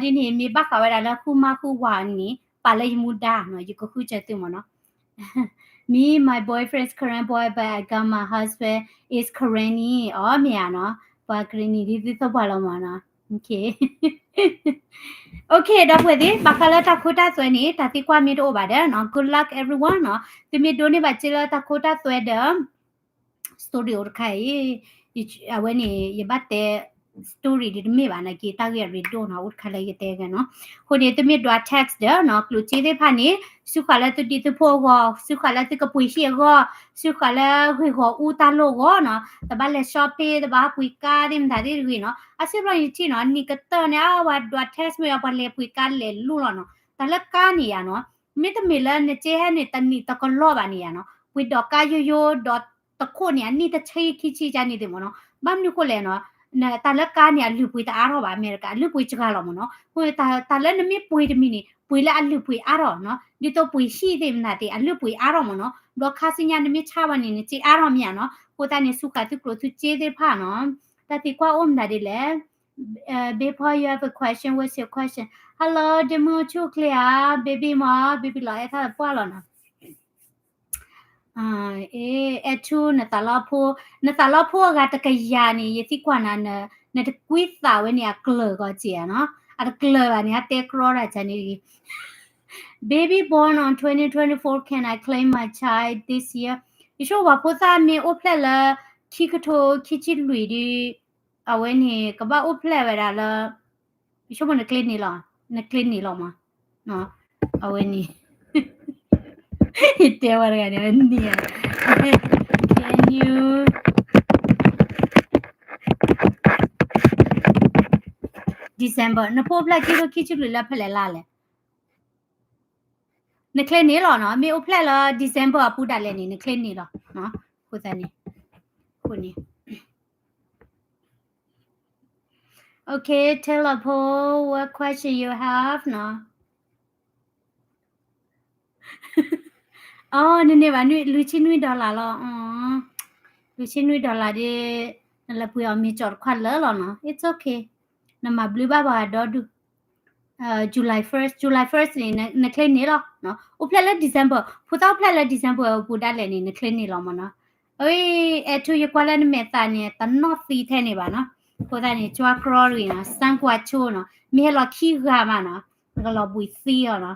န့ၣ်နီၤ ဘျီဒ်န့ၣ် မ့ၢ်ဘၣ်ဃးဝဲဒၣ်လၢဃုမါဃုဝၤန့ၣ် ပာ်လၢယမူဒါနီၤ ယကဃုစၢၤသုမးနီၤ Me, my boyfriend's Karen boy, but I got my husband is Karen နီၤ အီ မ့ၢ်ဧါနီၤ ပှၤ Karen န့ၣ် ဒ်သုသ့ၣ်ညါလီၤမးနီၤ OK ဒီပုၢ်ဝဲၢ်သ့ၣ် ဘၣ်ဃးလၢတၢ်ခိတၢ်သွဲန့ၣ် တၢ်သံကွၢ်မ့ၢ်တအိၣ်ဘၣ်ဒီးနီၤ good luck everyone နီၤ သုမ့ၢ်ဒိးန့ၢ်ဘၣ်စ့လၢတၢ်ခိတၢ်သွဲဒီး studio တခါအံၤ အဝဲန့ၣ် ယဘၣ်တဲ story ဒ်တမ့ၢ်ဘၣ်နာ်က့ တၢ်ဂ့ၢ်အရ့ဒိၣ်နီၤ အိၣ်တခါလၢယတဲဂ့ၤနီၤ အဃိန့ၣ် သုမ့ၢ်ဒွး text ဒီးနီၤ ကျိၣ်စ့သ့ၣ်တဖၣ်န့ၣ် စူးဃာ်လၢသုဒံးသုဖိအဂီၢ် စူးဃာ်လၢသုကပှ့ၤဟံၣ်အဂီၢ် စူးဃာ်လၢဂ့ၢ်ဂီၢ်အူတၢ်လိၣ်အဂီၢ်နီၤ တဘၣ်လဲၤ shopping တဘၣ်ပှ့ၤကါသ့ၣ်မတၤသ့ၣ်တဂ့ၤနီၤ အစ့ၢ်ဘျီယထံၣ်နီၤ နံၣ်ကတၢၢ်န့ၣ် အဝဲဒွး text မ့ၢ်အီၤ ပှၤလဲၤပှ့ၤကါလဲၤလိၣ်လီၤနီၤ တၢ်လၢကါန့ၣ်ယါနီၤ မ့တမ့ၢ်လၢနကဲဟဲန့ၣ် တနံၣ်တကလီၢ်ဘၣ်န့ၣ်ယါနီၤ ပှ့ၤဒိးကါယိယိဒီးတခိၣ်န့ၣ် အနံၣ်တဆံခံဆံကန့ၣ်သ့ၣ်မးနီၤ ဘၣ်မနုၤဃိလဲၣ်နီၤ တၢ်လၢကါန့ၣ် အလုၢ်ပှ့ၤတအါထီၣ်ဘၣ် အမဲရကၤ အလုၢ်ပှ့ၤစှၤလီၤမးနီၤ အဃိန့ၣ် တၢ်လၢနမ့ၢ်ပှ့ၤတမံၤန့ၣ် ပှ့ၤလၢအလုၢ်ပှ့ၤအါထီၣ်နီၤ ဒ်သိးပှ့ၤဟံၣ်သ့ၣ်မနုၤသ့ၣ် အလုၢ်ပှ့ၤအါထီၣ်မးနီၤ ဘျီခါဆူညါနမ့ၢ်ဆါဝဲန့ၣ် နစ့အါထီၣ်မ့ၢ်ဧါနီၤ အဃိသတးန့ၣ် စူးဃာ်သုကျိၣ်သုစ့သ့ၣ်တဖၣ်နီၤ တၢ်သံကွၢ်အိၣ်မနုၤဒ်လဲၣ် Before you have a question, what's your question? Hello, ဒ့မုၣ်ဆူၣ်ချ့ဧါ baby မး baby လီၤအဲၣ်ထီၣ်ပှၢ်လီၤနီၤ အဲၣ်ထူ နသးလီဖိ နသးလီဖိအဂၤတကယၤန့ၣ် ယသံကွၢ်နၤ နတကွံသးဝဲန့ၣ် အကျၢၤဂီၤစ့ၢ်ဧါနီၤ အတကျၢၤဘၣ်န့ၣ် အတဲကြီတၢ်န့ၣ် Baby born on twenty twenty-four, can I claim my child this year? ယဆိကမိၣ်ပှၤဖိသၣ်မ့ၢ်အိၣ်ဖျဲၣ်လၢ ခံကထိခံဆံလွံၢ်ဒီး အဝဲန့ၣ် ကဘၣ်အိၣ်ဖျဲၣ်ဝဲဒၣ်လၢ ယဆိကမိၣ်နကျ့န့ၣ်လီၤ နကျ့န့ၣ်လီၤမး အဝဲန့ၣ် ယတဲဝဲတဂၤန့ၣ် ဝဲန့ၣ် Can you December နဖိအိၣ်ဖျဲၣ်ခံထိခံဆံလွံၢ်လၢဖဲလဲၣ်လါလဲၣ်. နချ့န့ၢ်လီၤနီၤ, မ့ၢ်အိၣ်ဖျဲၣ်လၢ December အပူၤဒၣ်လဲာ်န့ၣ် နချ့န့ၢ်လီၤ. အဃိသတးန့ၣ်, အဃိန့ၣ် Okay, tell a po what question you have နီၤ. အီ နန့ၢ်ဘၣ်လွံၢ်ဆံနွံ dollar လီၤ. လွံၢ်ဆံနွံ dollar ဒီး နလဲၤပှ့ၤအီၤမ့ၤကၠီတခွါလၢာ်လီၤနီၤ. It's okay. နမၤဘျုးဘၣ်ပှၤဒီဒူၣ်. July first, July first န့ၣ် နချ့န့ၢ်လီၤ. အိၣ်ဖျဲၣ်လၢ December, ဖိသၣ်အိၣ်ဖျဲၣ်လၢ December အပူၤဒၣ်လဲာ်န့ၣ် နချ့န့ၢ်လီၤမ့ၢ်နီၤ. အ အဲၣ်ထူ ယကွၢ်လၢနမဲာ်သးန့ၣ် တနီၣ်သံထဲန့ၣ်ဘၣ်နီၤ. အဃိသတးန့ၣ် ကၠွါကြီရံနီၤ, စၢကွၢ်ဆိနီၤ, မ့ၢ်ဟဲလီၤခံဂၤမးနီၤ, နကလီၤဘှံးသံအီၤနီၤ.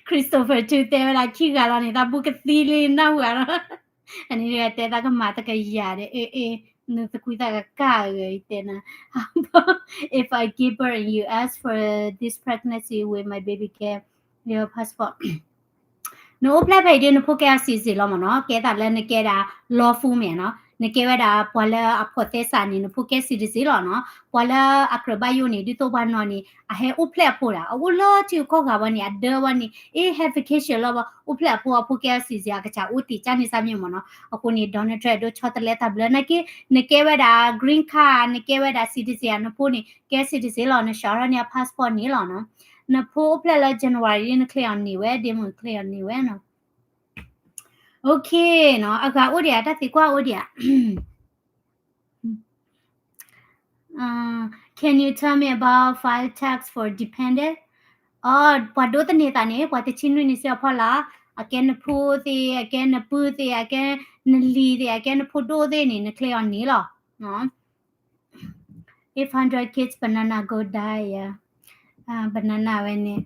Christopher ထူတဲဝဲဒၣ် ခံဂၤလီၤန့ၣ် သးဘူးကသံလံနၢ်ဟူဧါနီၤ. အန့ၣ်တဲသးကမၤတကယၤဒီး အ့ အ့ နသကွံသးကကၢ်ဂ့ၤတဲနၤ. If I give birth in U S for this pregnancy, will my baby get your passport? နအိၣ်ဖျဲၣ်ဖဲအံၤဒီး နဖိကဲအ citizen လီၤမ့ၢ်နီၤ. ကဲသးလၢနကဲဒၣ် lawful မ့ၢ်နီၤ. နကဲဝဲဒၣ်ပှၤလၢအဖိးသဲစးန့ၣ် နဖိကဲ citizen လီၤနီၤ. ပှၤလၢအကြၢးဘၣ်ယိၣ်န့ၣ် ဒ်သိးပှၤနီၤန့ၣ် အဟဲအိၣ်ဖျဲၣ်အဖိဒၣ် အအိၣ်လၢထံဂုၤကီၢ်ဂၤဝဲန့ၣ် အဒၢဝဲန့ၣ် အ့ ဟဲ vacation လီၤဘၣ် အိၣ်ဖျဲၣ်အဖိ အဖိကဲအ citizen အကစၢ်အိၣ်တ့ၢ်ကၢ်န့ၣ်စၢ်မ့ၢ်မ့ၢ်နီၤ. အဃိန့ၣ် Donald Trump ဒိးဆီတလဲတၢ်ဘျၢနာ်က့ နကဲဝဲဒၣ် green card နကဲဝဲဒၣ် citizen နဖိန့ၣ် ကဲ citizen လီၤ န show န့ၢ်အ passport န့ၣ်လီၤနီၤ. နဖိအိၣ်ဖျဲၣ်လၢ January နချ့အီၤန့ၢ်ဝဲ ဒ့မုၣ် နချ့အီၤန့ၢ်ဝဲနီၤ. Okay နီၤ အဂၤအိၣ်ဒံးဧါ တၢ်သံကွၢ်အိၣ်ဒံးဧါ. Can you tell me about file tax for dependent? အီ ပှၤဒိးသန့ၤသးန့ၣ် ပှၤတဆံနွံနံၣ်စ့ၢ်ကီးဖီလာ် အကဲနဖိသ့ၣ် အကဲနပုၢ်သ့ၣ် အကဲနလံၤသ့ၣ် အကဲနဖိဒိၣ်သ့ၣ်န့ၣ် နချ့အီၤန့ၢ်လီၤ. If hundred kids banana go die, yeah. Banana ဝဲန့ၣ်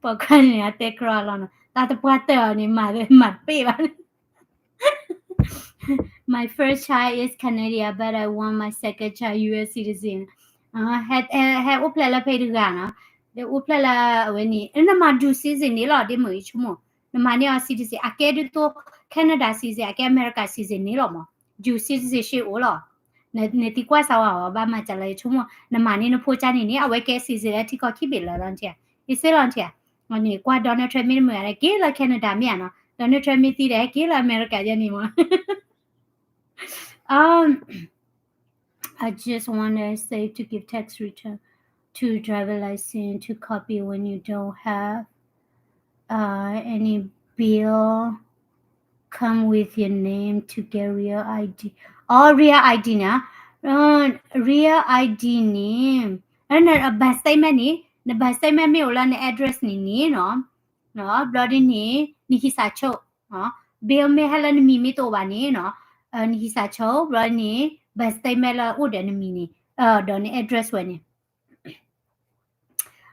ပိာ်ခွါန့ၣ် အတဲကြီလီၤနီၤ တၢ်တပှၢ်တၢၢ်အီၤန့ၣ် မၤ မၤတပ့ၢ်ဘၣ်. My first child is Canadian, but I want my second child U S citizen. ဟဲ ဟဲအိၣ်ဖျဲၣ်လၢဖဲတဂၤနီၤ ဒီးအိၣ်ဖျဲၣ်လၢအဝဲန့ၣ် နမၤ dual citizen န့ၣ်လီၤ ဒ့မုၣ် ယဆိကမိၣ် နမၤန့ၢ်အီၤ citizen အကဲဒ်သိး Canada citizen အကဲ America citizen န့ၣ်လီၤမး dual citizenship အိၣ်လီၤ. နသံကွၢ်စးဝါအီၤ ဘၣ်မၤစၢၤလၢယဆိကမိၣ် နမၤန့ၢ်နဖိကၢ်န့ၣ်န့ၣ် အဝဲကဲ citizen လၢထံကီၢ်ခံဘ့ၣ်လၢလီၤနထံၣ်ဧါ ယစ့လီၤနထံၣ်ဧါ. န့ၣ် ကွၢ် Donald Trump မ့ၢ်တမုာ်ဧါ က့ၤလၢ Canada မ့ၢ်ဧါနီၤ Donald Trump မ့ၢ်သံဒီး က့ၤလၢ America ယဲန့ၣ်မး Um, I just want to say to give tax return to driver license to copy when you don't have uh, any bill come with your name to get real I D. Oh, real I D န့ၣ် real I D န့ၣ် န bank statement န့ၣ် န bank statement မ့ၢ်အိၣ်လၢန address န့ၣ်န့ၣ်နီၤ ဘျီဒ်န့ၣ် နဟံးစးဆိ bill မ့ၢ်ဟဲလၢနမံၤမ့ၢ်တအိၣ်ဘၣ်န့ၣ်နီၤ နဟံးစးဆိ ဘျီန့ၣ် bank statement လၢအိၣ်ဒီးနမံၤန့ၣ် ဒီးန address ဝဲန့ၣ်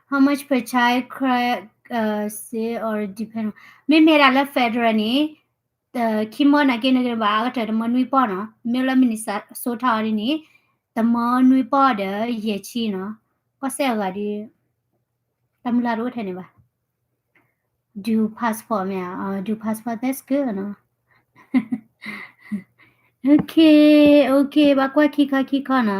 How much per child crack, uh, say or depend on မ့မ့ၢ်ဒၣ်လၢ federal န့ၣ် ခံမၢနာ်က့ နကဘၣ်အါကတၢၢ်တမၢနွံပီၢ်နီၤ မ့ၢ်လၢ Minnesota အီၤဒ်န့ၣ် တမၢနွံပီၢ်ဒီးယဲၢ်ဆံနီၤ ကီၢ်စဲၣ်အဂၤဒီး တၢ်မုၢ်လၢ်တအိၣ်ထဲန့ၣ်ဘၣ် dual passport မ့ၢ်ဧါ dual passport that's good နီၤ Okay, okay ဘၣ်ကွၢ်ခံခီခံခီနီၤ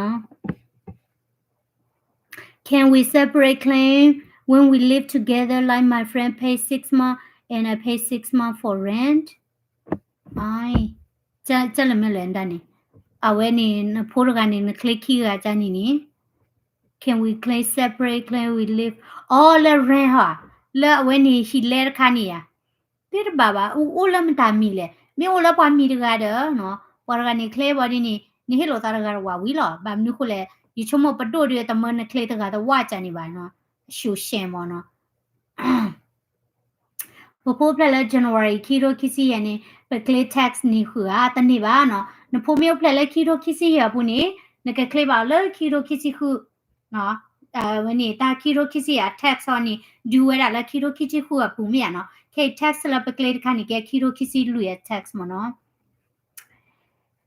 Can we separate claim when we live together, like my friend pay six months and I pay six months for rent? ကလၢမ့ၢ်လဲၣ်ဒၣ်န့ၣ် အဝဲန့ၣ် နဖိတဂၤန့ၣ် နချ့ခံဂၤကန့ၣ်န့ၣ် Can we claim separate claim we live အီ လၢ rent ဟီ လၢအဝဲန့ၣ်ဟံၣ်လဲတခါန့ၣ်ဧါ သ့တဘၣ်ဘၣ် အိၣ်လၢမတၤမံၤလဲၣ် မ့ၢ်အိၣ်လၢပှၤမံၤတဂၤဒီး ပှၤတဂၤန့ၣ်ချ့ဘၣ်ဒ်န့ၣ် နဟ့ၣ်လိာ်သးတဂၤတဝးဝံၤလီၤ ဘၣ်မနုၤဃိလဲၣ် ယဆိကမိၣ်ပဒိၣ်ဒီးတမၢနချ့တဂၤတဝးကန့ၣ်ဘၣ်နီၤ အရှုံးရှဲမ့ၢ်နီၤ ပဖိအိၣ်ဖျဲၣ်လၢ January ခံထိခံဆံယဲၢ်န့ၣ် ပကျ့ tax န့ၢ်ဃုာ်ဧါ တန့ၢ်ဘၣ်နီၤ နဖိမ့ၢ်အိၣ်ဖျဲၣ်လၢခံထိခံဆံယဲၢ်အပူၤန့ၣ် နကကျ့ဘၣ်အီၤလၢခံထိခံဆံဃု ဝဲန့ၣ် တၢ်ခံထိခံဆံယဲၢ်အ tax အီၤန့ၣ် ဒုးဝဲဒၣ်လၢခံထိခံဆံဃုအပူၤမ့ၢ်ဧါနီၤ ခဲအံၤ tax လၢပကျ့တခါန့ၣ် ကဲခံထိခံဆံလွံၢ်အ tax မ့ၢ်နီၤ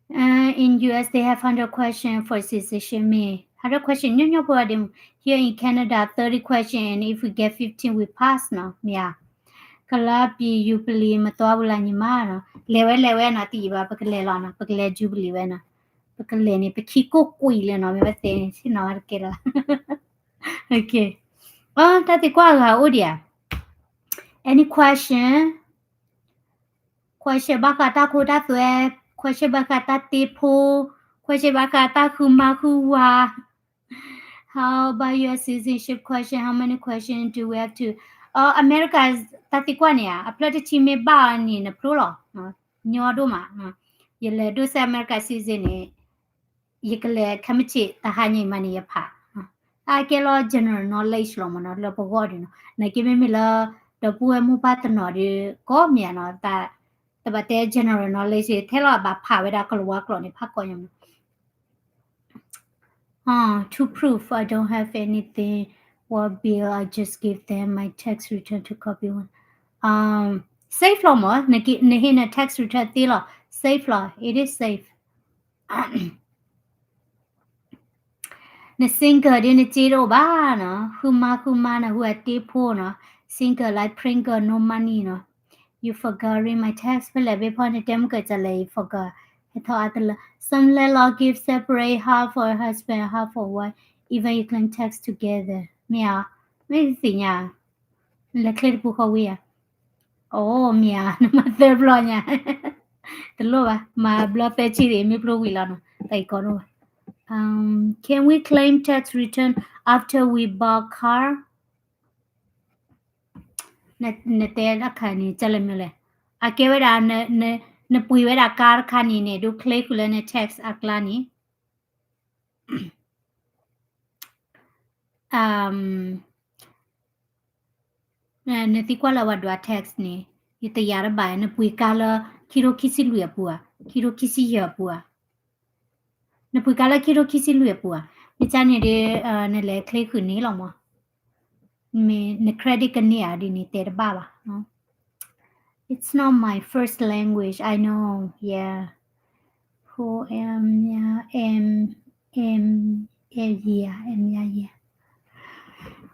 Uh, in U S they have hundred question for citizenship မ့ၢ် hundred question ညီညီဖိအဒ့မူ here in Canada thirty question and if we get fifteen we pass နီၤ မ့ၢ်ဧါ ကလါပံၤ ယူပလံၤ မသွားဘူးလားညီမနီၤ, လဲၤဝဲလဲၤဝဲနီၤ, တယံာ်ဘၣ် ပကလဲၤလီၤနီၤ, ပကလဲၤယူပလံၤဝဲနီၤ, ပကလဲၤန့ၣ် ပခံကိၢ်ကွံာ်လၢနီၤ, မ့ၢ်ဘၣ်သ့န့ၣ် ဆ့ၣ်နီၤဝဲတကဲလီၤ. Okay, တၢ်သံကွၢ်အဂၤအိၣ်ဒံးဧါ. Any question? Question ဘၣ်ဃးတၢ်ခိတၢ်သွဲ, question ဘၣ်ဃးတၢ်တ့ဖိ, question ဘၣ်ဃးတၢ်ဃုမါဃုဝါ. How about your citizenship question? How many questions do we have to? အမဲရကၤ တၢ်သံကွၢ်န့ၣ်ဧါ, အဖျၢၣ်တဆံမ့ၢ်ဘၣ်အီၤန့ၣ် နဖျိလီၤ, ညီဒိၣ်မး, ယလဲၤဒိးစဲးအမဲရကၤ citizen န့ၣ် ယကလဲၤခဲမုၢ်ဆ့ၣ် တဟါညါအံၤမးန့ၣ် ယဖး. အကဲလီၤ general knowledge လီၤမးနီၤ, လၢပဂီၢ်ဒီးနီၤ, နာ်က့မ့မ့ၢ်လၢ ဒီပုၢ်ဝဲၢ်မိၢ်ပၢ်တနီၤဒီး ကိးမံၤနီၤ, တဘၣ်တဲ general knowledge ထဲလီၤဘၣ်ဖးဝဲဒၣ်ကလၤဝါကျိာ်န့ၣ် ဖးကိးညါမး. To prove I don't have anything, what bill I just give them my tax return to copy one. Safe လီၤမး, နဟ့ၣ်န tax return သ့လီၤ, safe လီၤ, it is safe. န single ဒီးနစ့တအိၣ်ဘၣ်နီၤ, ဃုမါဃုမါနီၤ, ဃုအတ့ဖိနီၤ, single like Pringle, no money နီၤ. You forgot read my text ဖဲလဲၣ်ဘ့ၣ်ဖီန့ၣ် တဲမုၢ်ကၢၢ်စလဲၣ် you forgot. ဟဲထီၣ်အါတလၢ Some landlord give separate, half for husband, half for wife, even you claim tax together. မ့ၢ်ဧါ, မ့ၢ်သ့ၣ်ညါ, လဲၤချ့တပူၤဃီဝံၤဧါ. အိၣ်မ့ၢ်ဧါ, နမၤသၢဘျီညါ, တလိၣ်ဘၣ်, မၤဘျီသၢဆံဒံး မ့ၢ်ပျိဝံၤလီၤနီၤ, တၢ်အံၤကီဒိၣ်ဘၣ်. Can we claim tax return after we bought car? နတဲတၢ်ခါန့ၣ် ကလဲၤမနုၤလဲၣ်, အကဲဝဲဒၣ် နပှ့ၤဝဲဒၣ် car တခါန့ၣ်န့ၣ် ဒိး claim ဃုာ်လၢန tax အကျါန့ၣ် နသံကွၢ်လၢပှၤဒွး tax န့ၣ် ယတယာ်တဘၣ်, နပှ့ၤ car လၢ ခံထိခံဆံလွံၢ်အပူၤဧါ, ခံထိခံဆံယဲၢ်အပူၤဧါ, နပှ့ၤ car လၢ ခံထိခံဆံလွံၢ်အပူၤဧါ, မ့ၢ်ကန့ၣ်ဒီး နလဲၤ claim ဃုာ်န့ၣ်လီၤမး, မ့ၢ်န credit ကန့ၢ်ဧါဒ်န့ၣ် တဲတဘၣ်ဘၣ်. It's not my first language, I know, yeah. Who am, am, am, yeah, am, yeah, yeah.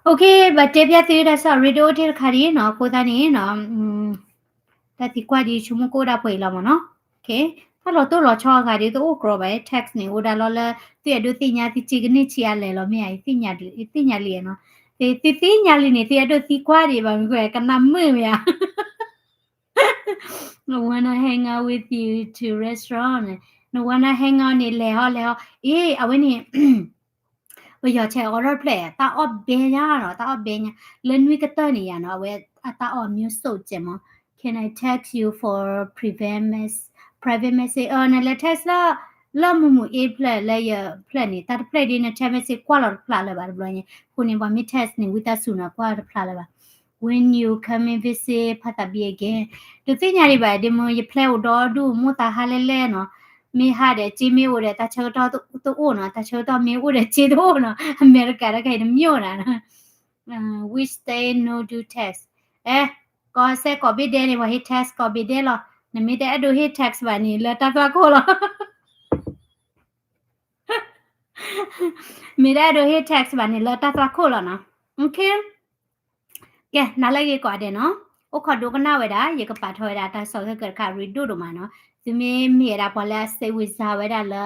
Okay, ဘၣ်တဲဖျါသုတၢ် sorry ဒိၣ်အိၣ်ထဲတခါဒံးနီၤ, အဃိသတးန့ၣ်နီၤ, တၢ်သံကွၢ်ဒ်ဆိကမိၣ်ကအိၣ်ဒၣ်ပှဲၤအံၤလီၤမးနီၤ. Okay, တၢ်လီၤတိၢ်လီၤဆီအဂၤဒ်တအိၣ်ကြီဘၣ်, tax န့ၣ် အိၣ်ဒၣ်လီၤလၢ သုအဲၣ်ဒိးသ့ၣ်ညါသုစ့ကန့ၢ်ဆံးအါလဲၣ်လီၤ, မ့ၢ်ဧါ, ယသ့ၣ်ညါလံနီၤ, သုသ့ၣ်ညါလံန့ၣ် သုအဲၣ်ဒိးသံကွၢ်ဒံးဘၣ်မ့ၢ် ကနၣ်မုာ်မ့ၢ်ဧါ. I wanna hang out with you to restaurant. န wanna hang out န့ၣ် လဲၤဟီလဲၤဟီ, အ့ အဝဲန့ၣ် ပယီၤဆဲးအီထီၣ်ဖျဲၣ် တၢ်အီၣ်ဘဲညါနီၤ, တၢ်အီၣ်ဘဲညါ, လၢနွံကတၢၢ်န့ၣ်ယါနီၤ, အဝဲအတၢ်အီၣ် မျိုးစုံ ကဲမး. Can I text you for private mess-, private message? နလဲၤ text လၢ လၢမုၢ်မုၢ်အ့ဖျၢၣ် လၢယဖျၢၣ်န့ၣ် တၢ်တဖျၢၣ်ဒ်န text message ကွၢ်လီၤတဖျါလၢၤဘၣ်တဘျီညါ, အဃိန့ၣ် ပှၤမ့ၢ် text န့ၣ် ဝံသးစူၤနီၤ ကွၢ်တဖျါလၢၤဘၣ်. When you coming visit ဖါသးဘံ again, ဒုးသ့ၣ်ညါဒံးဘၣ်, ဒ်မ့ၢ်ယ plan အိၣ်ဒီဒူၣ် မိၢ်သးဟါလဲၣ်လဲၣ်နီၤ, မ့ၢ်ဟါဒီး စ့မ့ၢ်အိၣ်ဒီး တၢ်ဆၢကတီၢ်တအိၣ်နီၤ, တၢ်ဆၢကတီၢ်မ့ၢ်အိၣ်ဒီး စ့တအိၣ်နီၤ, အမဲရကၤတခါအံၤ တမ့ၢ်အိၣ်ဒၣ်နီၤ. Which state no do tax? အဲ ကီၢ်စဲၣ်ကိးဘ့ၣ်ဒဲးန့ၣ် ပှၤဟ့ၣ် tax ကိးဘ့ၣ်ဒဲးလီၤ, နမ့ၢ်တအဲၣ်ဒိးဟ့ၣ် tax ဘၣ်န့ၣ် လၢတၢ်သွၣ်ခိၣ်လီၤ. မ့ၢ်တအဲၣ်ဒိးဟ့ၣ် tax ဘၣ်န့ၣ် လၢတၢ်သွၣ်ခိၣ်လီၤနီၤ. Okay, ကဲ နၤလၢဂ့ၤကိးဂၤဒဲးနီၤ, အိၣ်ခိးဒိကနၣ်ဝဲဒၣ်, ယကပာ်ထီၣ်ဝဲဒၣ်တၢ် sound သၢကၢၢ်တခါ ရံဒိၣ်ဒိၣ်မးနီၤ, သုမ့ၢ်မ့ၢ်ဝဲဒၣ်ပှၤလၢ စိတ်ဝင်စား ဝဲဒၣ်လၢ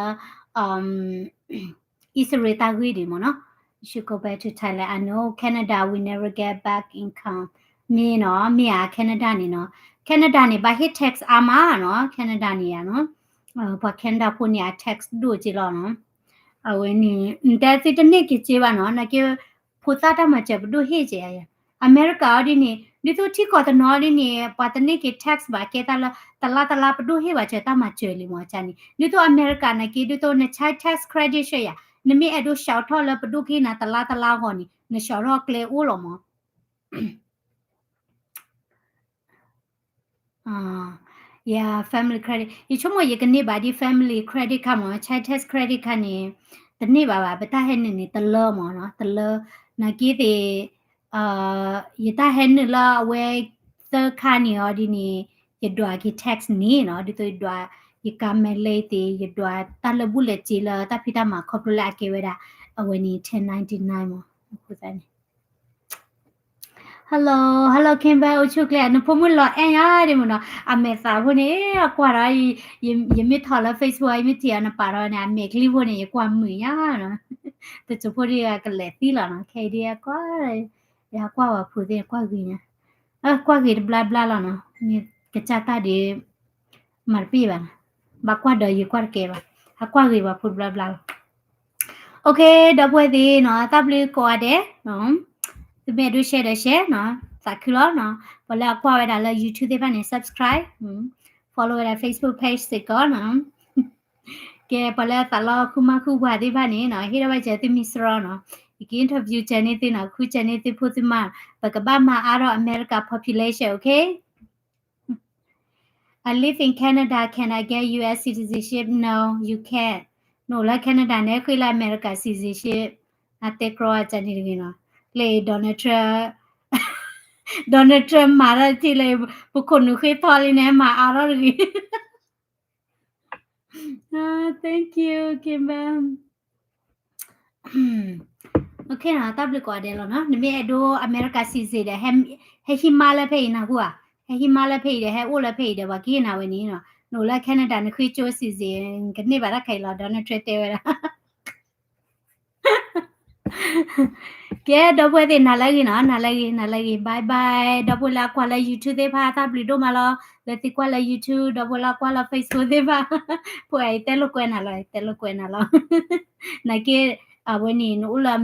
အံၣ်စရ့လးတၢ်ဂ့ၢ်ဒံးမ့ၢ်နီၤ, you should go back to Thailand, I know Canada we never get back income, မ့ၢ်နီၤ, မ့ၢ်ဧါ Canada န့ၣ်နီၤ, Canada န့ၣ် ဘၣ်ဟ့ၣ် tax အါမးနီၤ, Canada န့ၣ်ဧါနီၤ, ပှၤ Canada ဖိန့ၣ် အ tax ဒိၣ်က့လီၤနီၤ. အဝဲန့ၣ် နတဲသုတန့ၢ်က့ၤစ့ဘၣ်နီၤ, နာ်က့ ဖိသၣ်တၢ်မၤစၢၤပဒိၣ်ဟ့ၣ်က့ၤဧါ, အမဲရကၤအီၤဒ်န့ၣ် ဒ်သိးထံကီၢ်တနီၤဒ်န့ၣ် ပှၤတန့ၢ်က့ၤ tax ဘၣ် ကဲတၢ်လၢ တလါတလါပဒိၣ်ဟ့ၣ်ဘၣ်စၢၤ တၢ်မၤစၢၤလံမ့ၢ်န့ၣ်, ဒ်သိးအမဲရကၤနာ်က့ ဒ်သိးနဆါ tax credit ရှဲယါ, နမ့ၢ်အဲၣ်ဒိး လျှောက် ထီၣ်လၢပဒိၣ်ကဟ့ၣ်နၤတလါတလါအဂီၢ်န့ၣ် န လျှောက် ထီၣ်ကျဲအိၣ်လီၤမး. ယ family credit ယဆိကမိၣ်ယကန့ၢ်ဘၣ်ဒ် family credit card မး, child tax credit card န့ၣ် တန့ၢ်ဘၣ်ဘၣ်, ပတၢ်ဟဲနုာ်န့ၣ် တလၢမးနီၤ, တလၢ, နာ်က့သ့ၣ် ယတၢ်ဟဲနုာ်လၢအဝဲ သၢခါန့ၣ်အီၤဒ်န့ၣ် ယဒွးက့ၤ tax န့ၣ်နီၤ, ဒ်သိးယဒွး ယကါ mileage သ့ၣ်, ယဒွးတၢ်လၢာ်ဘူၣ်လၢာ်စ့လၢတၢ်ဖံးတၢ်မၤခီဖျိလၢအကဲဝဲဒၣ် အဝဲန့ၣ် ten ninety-nine မး, အဃိသတးန့ၣ် Hello, hello Kimber အိၣ်ဆူၣ်ချ့ နဖိမုၣ်လီၤအဲၣ်ညါဒ်မ့ၢ်နီၤ အမဲာ်သးဖိန့ၣ် အကွၢ်ဒီး ယမ့ၢ်ထီၣ်လၢ Facebook ယမ့ၢ်ထံၣ်အီၤနပာ်ဒီးန့ၣ် အမဲာ်ချံဖိန့ၣ် ယကွၢ်မုာ်ညါနီၤ တစိၢ်ဖိဒ်ကလဲၤသံလီၤနီၤ ခဲအံၤဒ်အကွၢ် ယဟးကွၢ်ဝဲဖုးသ့ၣ်ကွၢ်ဂ့ၤညါ ကွၢ်ဂ့ၤတဘျါဘျါလီၤနီၤ ကစၢ်တၢ်ဒ် မၤတပ့ၢ်ဘၣ်နီၤ ဘၣ်ကွၢ်ဒီးယကွၢ်တကဲဘၣ် ဟးကွၢ်ဂ့ၤပှၤဖိတဘျါဘျါလီၤ OK ဒီပုၢ်ဝဲၢ်သ့ၣ်နီၤ တၢ်ဘျုးကိးဂၤဒဲး သုမ့ၢ်အဲၣ်ဒိး share ဒီး share နီၤ သးခုလီၤနီၤ ပှၤလၢအကွၢ်ဝဲဒၣ်လၢ YouTube သ့ၣ်တဖၣ်န့ၣ် subscribe follow ဝဲဒၣ် Facebook page စ့ၢ်ကီးနီၤ ကဲ ပှၤလၢသးလီဃုမၤဃုပှၤသ့ၣ်တဖၣ်န့ၣ်နီၤ ဟ့ၣ်ဒိးဘၣ်စၢၤသုမံၤစရီနီၤ ယက interview စၢၤန့ၢ်သုနီၤ ဃုစၢၤန့ၢ်သုဖိသုမါ ပကဘၣ်မၤအါထီၣ် America population, okay? I live in Canada. Can I get U S citizenship? No, you can't. နအိၣ်လၢ Canada န့ၣ် ဃ့လၢ America citizenship. အတဲကြီအကန့ၣ်တဂ့ၤနီၤ လၢ Donald Trump, Donald Trump မၤတၢ်တထံၣ်လၢ ပခိၣ်နူာ်ဃ့ထီလံန့ၣ် မၤအါထီၣ်တဂ့ၤ Thank you, Kimber. Okay နီၤ တၢ်ဘျုးကိးဂၤဒဲးလီၤနီၤ နမ့ၢ်အဲၣ်ဒိး America citizen ဒီး ဟဲဟံးမါလၢဖဲအံၤနၢ်ဟူဧါ ဟဲဟံးမါလၢဖဲအံၤဒီး ဟဲအိၣ်လၢဖဲအံၤဒီး ပှၤကဟ့ၣ်နၤဝဲန့ၣ်နီၤ နအိၣ်လၢ Canada နဃ့ကၠိ citizen ကန့ၢ်ဘၣ်တၢ်ခဲအံၤလီၤ Donald Trump တဲဝဲဒၣ် ကဲ ဒီပုၢ်ဝဲၢ်သ့ၣ် နၤလၢအဂ့ၤနီၤ နၤလၢအဂ့ၤ နၤလၢအဂ့ၤ bye bye ဒီပုၢ်ဝဲၢ်လၢအကွၢ်လၢ YouTube သ့ၣ်တဖၣ် တၢ်ဘျုးဒိၣ်မးလီၤ လၢသုကွၢ်လၢ YouTube ဒီပုၢ်ဝဲၢ်လၢအကွၢ်လၢ Facebook သ့ၣ်တဖၣ် ဖိအဲၣ်တဲလိာ်ကွဲနၤလီၤ တဲလိာ်ကွဲနၤလီၤ နာ်က့ အဝဲန့ၣ် နအိၣ်လၢ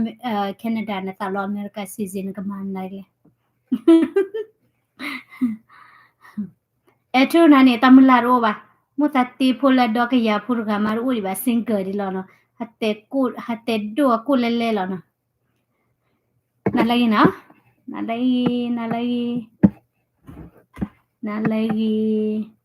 Canada နသးလီ America citizen နကမၤနၤလဲၣ် အဲၣ်ထူၣ်နၤန့ၣ် တၢ်မုၢ်လၢ်တအိၣ်ဘၣ် မိၢ်သးတ့ဖိလၢဒီကယၤဖိတဂၤမးတအိၣ်ဒံးဘၣ် single ဒံးလီၤနီၤ ဟးတဲဒိၣ်အကိၣ်လဲလဲလီၤနီၤ နၤလၢအဂ့ၤနီၤ နၤလၢအဂ့ၤ နၤလၢအဂ့ၤ နၤလၢအဂ့ၤ